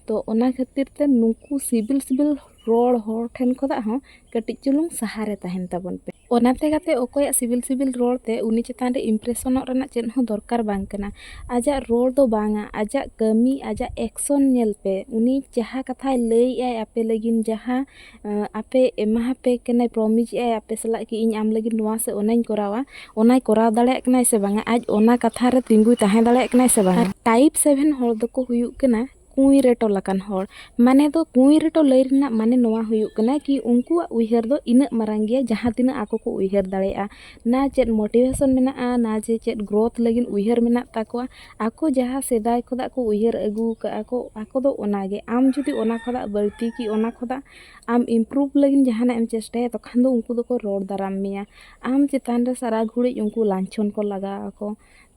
ᱛᱚ ᱚᱱᱟ ᱠᱷᱟᱹᱛᱤᱨ ᱛᱮ ᱱᱩᱠᱩ ᱥᱤᱵᱤᱞ ᱥᱤᱵᱤᱞ ᱨᱚᱲ ᱦᱚᱲ ᱴᱷᱮᱱ ᱠᱷᱚᱱᱟᱜ ᱦᱚᱸ ᱠᱟᱹᱴᱤᱡ ᱪᱩᱞᱩᱝ ᱥᱟᱦᱟ ᱨᱮ ᱛᱟᱦᱮᱱ ᱛᱟᱵᱚᱱ ᱯᱮ᱾ ᱚᱱᱟᱛᱮ ᱜᱟᱛᱮ, ᱚᱠᱚᱭᱟᱜ ᱥᱤᱵᱤᱞ ᱥᱤᱵᱤᱞ ᱨᱚᱲ ᱛᱮ ᱩᱱᱤ ᱪᱮᱛᱟᱱ ᱨᱮ ᱤᱢᱯᱨᱮᱥᱚᱱᱚᱜ ᱨᱮᱱᱟᱜ ᱪᱮᱫ ᱦᱚᱸ ᱫᱚᱨᱠᱟᱨ ᱵᱟᱝ ᱠᱟᱱᱟ᱾ ᱟᱡᱟᱜ ᱨᱚᱲ ᱫᱚ ᱵᱟᱝᱟ, ᱟᱡᱟᱜ ᱠᱟᱹᱢᱤ, ᱟᱡᱟᱜ ᱮᱠᱥᱚᱱ ᱧᱮᱞ ᱯᱮ᱾ ᱩᱱᱤ ᱡᱟᱦᱟᱸ ᱠᱟᱛᱷᱟᱭ ᱞᱟᱹᱭᱮᱜᱼᱟᱭ ᱟᱯᱮ ᱞᱟᱹᱜᱤᱫ, ᱡᱟᱦᱟᱸ ᱟᱸ, ᱟᱯᱮ ᱮᱢᱟᱯᱮ ᱠᱟᱱᱟᱭ, ᱯᱨᱚᱢᱤᱥᱮᱜᱼᱟᱭ ᱟᱯᱮ ᱥᱟᱞᱟᱜ ᱠᱤ ᱤᱧ ᱟᱢ ᱞᱟᱹᱜᱤᱫ ᱱᱚᱣᱟ ᱥᱮ ᱚᱱᱟᱧ ᱠᱚᱨᱟᱣᱟ, ᱚᱱᱟᱭ ᱠᱚᱨᱟᱣ ᱫᱟᱲᱮᱭᱟᱜ ᱠᱟᱱᱟᱭ ᱥᱮ ᱵᱟᱝᱟ, ᱟᱡ ᱚᱱᱟ ᱠᱟᱛᱷᱟ ᱨᱮ ᱛᱤᱸᱜᱩᱭ ᱛᱟᱦᱮᱸ ᱫᱟᱲᱮᱭᱟᱜ ᱠᱟᱱᱟᱭ ᱥᱮ ᱵᱟᱝᱟ᱾ ᱟᱨ ᱴᱟᱭᱤᱯ ᱥᱮᱵᱷᱮᱱ ᱦᱚᱲ ᱫᱚᱠᱚ ᱦᱩᱭᱩᱜ ᱠᱟᱱᱟ ᱠᱩᱸᱭ ᱨᱮᱴᱚ ᱞᱮᱠᱟᱱ ᱦᱚᱲ᱾ ᱢᱟᱱᱮ ᱫᱚ ᱠᱩᱸᱭ ᱨᱮᱴᱚ ᱞᱟᱹᱭ ᱨᱮᱱᱟᱜ ᱢᱟᱱᱮ ᱱᱚᱣᱟ ᱦᱩᱭᱩᱜ ᱠᱟᱱᱟ ᱠᱤ ᱩᱱᱠᱩᱣᱟᱜ ᱩᱭᱦᱟᱹᱨ ᱫᱚ ᱤᱱᱟᱹᱜ ᱢᱟᱨᱟᱝ ᱜᱮᱭᱟ ᱡᱟᱦᱟᱸ ᱛᱤᱱᱟᱹᱜ ᱟᱠᱚ ᱠᱚ ᱩᱭᱦᱟᱹᱨ ᱫᱟᱲᱮᱭᱟᱜᱼᱟ᱾ ᱱᱟ ᱪᱮᱫ ᱢᱳᱴᱤᱵᱷᱮᱥᱚᱱ ᱢᱮᱱᱟᱜᱼᱟ, ᱱᱟ ᱡᱮ ᱪᱮᱫ ᱜᱨᱳᱛᱷ ᱞᱟᱹᱜᱤᱫ ᱩᱭᱦᱟᱹᱨ ᱢᱮᱱᱟᱜ ᱛᱟᱠᱚᱣᱟ᱾ ᱟᱠᱚ ᱡᱟᱦᱟᱸ ᱥᱮᱫᱟᱭ ᱠᱷᱚᱱᱟᱜ ᱠᱚ ᱩᱭᱦᱟᱹᱨ ᱟᱹᱜᱩ ᱟᱠᱟᱫᱼᱟ ᱠᱚ, ᱟᱠᱚ ᱫᱚ ᱚᱱᱟᱜᱮ᱾ ᱟᱢ ᱡᱩᱫᱤ ᱚᱱᱟ ᱠᱷᱚᱱᱟᱜ ᱵᱟᱹᱲᱛᱤ ᱠᱤ ᱚᱱᱟ ᱠᱷᱚᱱᱟᱜ ᱟᱢ ᱤᱢᱯᱨᱩᱵᱷ ᱞᱟᱹᱜᱤᱫ ᱡᱟᱦᱟᱱᱟᱜ ᱮᱢ ᱪᱮᱥᱴᱟᱭᱟ, ᱛᱚᱠᱷᱟᱱ ᱫᱚ ᱩᱱᱠᱩ ᱫᱚᱠᱚ ᱨᱚᱲ ᱫᱟᱨᱟᱢ ᱢᱮᱭᱟ᱾ ᱟᱢ ᱪᱮᱛᱟᱱ ᱨᱮ ᱥᱟᱨᱟ ᱜᱷᱩᱲᱤᱡ ᱩᱱᱠᱩ ᱞᱟᱧᱪᱷᱚᱱ ᱠᱚ ᱞᱟᱜᱟᱣ ᱟᱠᱚ᱾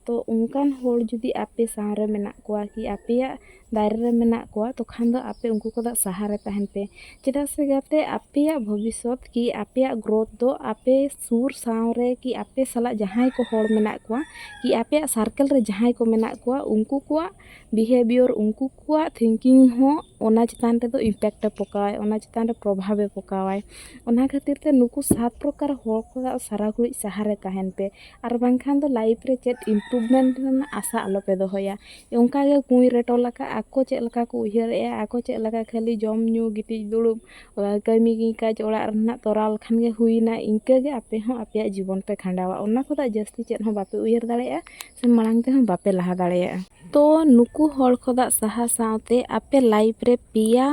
ᱛᱚ ᱚᱱᱠᱟᱱ ᱦᱚᱲ ᱡᱩᱫᱤ ᱟᱯᱮ ᱥᱟᱶ ᱨᱮ ᱢᱮᱱᱟᱜ ᱠᱚᱣᱟ ᱠᱤ ᱟᱯᱮᱭᱟᱜ ᱫᱟᱭᱨᱮ ᱨᱮ ᱢᱮᱱᱟᱜ ᱠᱚᱣᱟ, ᱛᱚᱠᱷᱟᱱ ᱫᱚ ᱟᱯᱮ ᱩᱱᱠᱩ ᱠᱷᱚᱱᱟᱜ ᱥᱟᱦᱟ ᱨᱮ ᱛᱟᱦᱮᱱ ᱯᱮ᱾ ᱪᱮᱫᱟᱜ ᱥᱮ ᱜᱟᱛᱮ, ᱟᱯᱮᱭᱟᱜ ᱵᱷᱚᱵᱤᱥᱥᱚᱛ ᱠᱤ ᱟᱯᱮᱭᱟᱜ ᱜᱨᱳᱛᱷ ᱫᱚ ᱟᱯᱮ ᱥᱩᱨ ᱥᱟᱶ ᱨᱮ ᱠᱤ ᱟᱯᱮ ᱥᱟᱞᱟᱜ ᱡᱟᱦᱟᱸᱭ ᱠᱚ ᱦᱚᱲ ᱢᱮᱱᱟᱜ ᱠᱚᱣᱟ ᱠᱤ ᱟᱯᱮᱭᱟᱜ ᱥᱟᱨᱠᱮᱞ ᱨᱮ ᱡᱟᱦᱟᱸᱭ ᱠᱚ ᱢᱮᱱᱟᱜ ᱠᱚᱣᱟ, ᱩᱱᱠᱩ ᱠᱚᱣᱟᱜ ᱵᱤᱦᱮᱵᱤᱭᱚᱨ, ᱩᱱᱠᱩ ᱠᱚᱣᱟᱜ ᱛᱷᱤᱝᱠᱤᱝ ᱦᱚᱸ ᱚᱱᱟ ᱪᱮᱛᱟᱱ ᱨᱮᱫᱚ ᱤᱢᱯᱮᱠᱴ ᱮ ᱯᱚᱠᱟᱣᱟᱭ, ᱚᱱᱟ ᱪᱮᱛᱟᱱ ᱨᱮ ᱯᱨᱚᱵᱷᱟᱵᱽ ᱮ ᱯᱚᱠᱟᱣᱟᱭ᱾ ᱚᱱᱟ ᱠᱷᱟᱹᱛᱤᱨ ᱛᱮ ᱱᱩᱠᱩ ᱥᱟᱛ ᱯᱨᱚᱠᱟᱨ ᱦᱚᱲ ᱠᱷᱚᱱᱟᱜ ᱥᱟᱨᱟ ᱜᱷᱩᱲᱤᱡ ᱥᱟᱦᱟ ᱨᱮ ᱛᱟᱦᱮᱱ ᱯᱮ, ᱟᱨ ᱵᱟᱝᱠᱷᱟᱱ ᱫᱚ ᱞᱟᱭᱤᱯᱷ ᱨᱮ ᱪᱮᱫ ᱤᱢᱯᱨᱩᱵᱷᱢᱮᱱᱴ ᱨᱮᱱᱟᱜ ᱟᱥᱟ ᱟᱞᱚ ᱯᱮ ᱫᱚᱦᱚᱭᱟ᱾ ᱚᱱᱠᱟ ᱜᱮ ᱠᱩᱸᱭ ᱨᱮᱴᱚ ᱞᱮᱠᱟ ᱟᱠᱚ ᱪᱮᱫ ᱞᱮᱠᱟ ᱠᱚ ᱩᱭᱦᱟᱹᱨᱮᱜᱼᱟ, ᱟᱠᱚ ᱪᱮᱫ ᱞᱮᱠᱟ ᱠᱷᱟᱹᱞᱤ ᱡᱚᱢ ᱧᱩ ᱜᱤᱛᱤᱡ ᱫᱩᱲᱩᱵ, ᱠᱟᱹᱢᱤ ᱠᱟᱡᱽ ᱚᱲᱟᱜ ᱨᱮᱱᱟᱜ ᱛᱚᱨᱟᱣ ᱞᱮᱠᱷᱟᱱ ᱜᱮ ᱦᱩᱭᱱᱟ, ᱤᱱᱠᱟᱹ ᱜᱮ ᱟᱯᱮ ᱦᱚᱸ ᱟᱯᱮᱭᱟᱜ ᱡᱤᱵᱚᱱ ᱯᱮ ᱠᱷᱟᱸᱰᱟᱣᱟ᱾ ᱚᱱᱟ ᱠᱷᱚᱱᱟᱜ ᱡᱟᱹᱥᱛᱤ ᱪᱮᱫ ᱦᱚᱸ ᱵᱟᱯᱮ ᱩᱭᱦᱟᱹᱨ ᱫᱟᱲᱮᱭᱟᱜᱼᱟ ᱥᱮ ᱢᱟᱲᱟᱝ ᱛᱮᱦᱚᱸ ᱵᱟᱯᱮ ᱞᱟᱦᱟ ᱫᱟᱲᱮᱭᱟᱜᱼᱟ᱾ ᱛᱚ ᱱᱩᱠᱩ ᱦᱚᱲ ᱠᱷᱚᱱᱟᱜ ᱥᱟᱦᱟ ᱥᱟᱶᱛᱮ ᱟᱯᱮ ᱞᱟᱭᱤᱯᱷ ᱨᱮ ᱯᱮᱭᱟ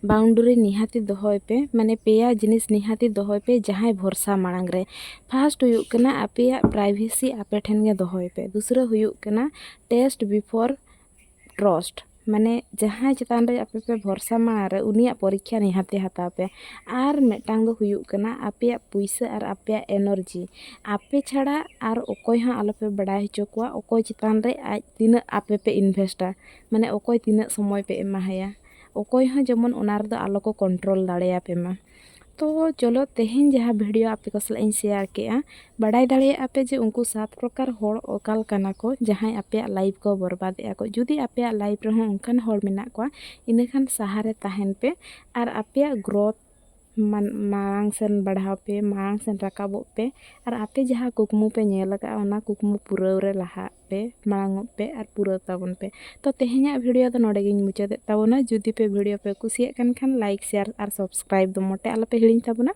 ᱵᱟᱣᱩᱱᱰᱟᱨᱤ ᱱᱤᱦᱟᱹᱛᱤ ᱫᱚᱦᱚᱭ ᱯᱮ, ᱢᱟᱱᱮ ᱯᱮᱭᱟ ᱡᱤᱱᱤᱥ ᱱᱤᱦᱟᱹᱛᱤ ᱫᱚᱦᱚᱭ ᱯᱮ ᱡᱟᱦᱟᱸᱭ ᱵᱷᱚᱨᱥᱟ ᱢᱟᱲᱟᱝ ᱨᱮ᱾ ᱯᱷᱟᱥᱴ ᱦᱩᱭᱩᱜ ᱠᱟᱱᱟ ᱟᱯᱮᱭᱟᱜ ᱯᱨᱟᱭᱵᱷᱮᱥᱤ ᱟᱯᱮ ᱴᱷᱮᱱ ᱜᱮ ᱫᱚᱦᱚᱭ ᱯᱮ᱾ ᱫᱩᱥᱨᱟᱹ ᱦᱩᱭᱩᱜ ᱠᱟᱱᱟ ᱴᱮᱥᱴ ᱵᱤᱯᱷᱳᱨ ᱴᱨᱚᱥᱴ, ᱢᱟᱱᱮ ᱡᱟᱦᱟᱸᱭ ᱪᱮᱛᱟᱱ ᱨᱮ ᱟᱯᱮ ᱯᱮ ᱵᱷᱚᱨᱥᱟ ᱢᱟᱲᱟᱝ ᱨᱮ ᱩᱱᱤᱭᱟᱜ ᱯᱚᱨᱤᱠᱠᱷᱟ ᱱᱤᱦᱟᱹᱛᱤ ᱦᱟᱛᱟᱣ ᱯᱮ᱾ ᱟᱨ ᱢᱤᱫᱴᱟᱝ ᱫᱚ ᱦᱩᱭᱩᱜ ᱠᱟᱱᱟ ᱟᱯᱮᱭᱟᱜ ᱯᱩᱭᱥᱟᱹ ᱟᱨ ᱟᱯᱮᱭᱟᱜ ᱮᱱᱟᱨᱡᱤ᱾ ᱟᱯᱮ ᱪᱷᱟᱲᱟ ᱟᱨ ᱚᱠᱚᱭ ᱦᱚᱸ ᱟᱞᱚᱯᱮ ᱵᱟᱲᱟᱭ ᱦᱚᱪᱚ ᱠᱚᱣᱟ ᱚᱠᱚᱭ ᱪᱮᱛᱟᱱ ᱨᱮ ᱟᱡ ᱛᱤᱱᱟᱹᱜ ᱟᱯᱮ ᱯᱮ ᱤᱱᱵᱷᱮᱥᱴᱟ, ᱢᱟᱱᱮ ᱚᱠᱚᱭ ᱛᱤᱱᱟᱹᱜ ᱥᱚᱢᱚᱭ ᱯᱮ ᱮᱢᱟ ᱦᱟᱭᱟ᱾ ᱚᱠᱚᱭ ᱦᱚᱸ ᱡᱮᱢᱚᱱ ᱚᱱᱟ ᱨᱮᱫᱚ ᱟᱞᱚ ᱠᱚ ᱠᱚᱱᱴᱨᱳᱞ ᱫᱟᱲᱮᱭᱟᱯᱮ ᱢᱟ᱾ ᱛᱚ ᱪᱚᱞᱚ, ᱛᱮᱦᱮᱧ ᱡᱟᱦᱟᱸ ᱵᱷᱤᱰᱤᱭᱳ ᱟᱯᱮ ᱠᱚ ᱥᱟᱞᱟᱜ ᱤᱧ ᱥᱮᱭᱟᱨ ᱠᱮᱜᱼᱟ, ᱵᱟᱰᱟᱭ ᱫᱟᱲᱮᱭᱟᱜᱼᱟ ᱯᱮ ᱡᱮ ᱩᱱᱠᱩ ᱥᱟᱛ ᱯᱨᱚᱠᱟᱨ ᱦᱚᱲ ᱚᱠᱟ ᱞᱮᱠᱟᱱᱟ ᱠᱚ, ᱡᱟᱦᱟᱸᱭ ᱟᱯᱮᱭᱟᱜ ᱞᱟᱭᱤᱯᱷ ᱠᱚ ᱵᱚᱨᱵᱟᱫᱮᱜᱼᱟ ᱠᱚ᱾ ᱡᱩᱫᱤ ᱟᱯᱮᱭᱟᱜ ᱞᱟᱭᱤᱯᱷ ᱨᱮᱦᱚᱸ ᱚᱱᱠᱟᱱ ᱦᱚᱲ ᱢᱮᱱᱟᱜ ᱠᱚᱣᱟ, ᱤᱱᱟᱹᱠᱷᱟᱱ ᱥᱟᱦᱟᱨᱮ ᱛᱟᱦᱮᱱ ᱯᱮ ᱟᱨ ᱟᱯᱮᱭᱟᱜ ᱜᱨᱳᱛᱷ ᱢᱟᱱ-, ᱢᱟᱲᱟᱝ ᱥᱮᱱ ᱵᱟᱲᱦᱟᱣ ᱯᱮ, ᱢᱟᱲᱟᱝ ᱥᱮᱱ ᱨᱟᱠᱟᱵᱚᱜ ᱯᱮ᱾ ᱟᱨ ᱟᱯᱮ ᱡᱟᱦᱟᱸ ᱠᱩᱠᱢᱩ ᱯᱮ ᱧᱮᱞ ᱟᱠᱟᱫᱼᱟ, ᱚᱱᱟ ᱠᱩᱠᱢᱩ ᱯᱩᱨᱟᱹᱣ ᱨᱮ ᱞᱟᱦᱟᱜ ᱯᱮ, ᱢᱟᱲᱟᱝᱚᱜ ᱯᱮ ᱟᱨ ᱯᱩᱨᱟᱹᱣ ᱛᱟᱵᱚᱱ ᱯᱮ᱾ ᱛᱚ ᱛᱮᱦᱮᱧᱟᱜ ᱵᱷᱤᱰᱤᱭᱳ ᱫᱚ ᱱᱚᱰᱮ ᱜᱤᱧ ᱢᱩᱪᱟᱹᱫᱮᱫ ᱛᱟᱵᱚᱱᱟ᱾ ᱡᱩᱫᱤ ᱯᱮ ᱵᱷᱤᱰᱤᱭᱳ ᱯᱮ ᱠᱩᱥᱤᱭᱟᱜ ᱠᱟᱱ ᱠᱷᱟᱱ, ᱞᱟᱭᱤᱠ, ᱥᱮᱭᱟᱨ ᱟᱨ ᱥᱟᱵᱥᱠᱨᱟᱭᱤᱵ ᱫᱚ ᱢᱚᱴᱮ ᱟᱞᱚᱯᱮ ᱦᱤᱲᱤᱧ ᱛᱟᱵᱚᱱᱟ᱾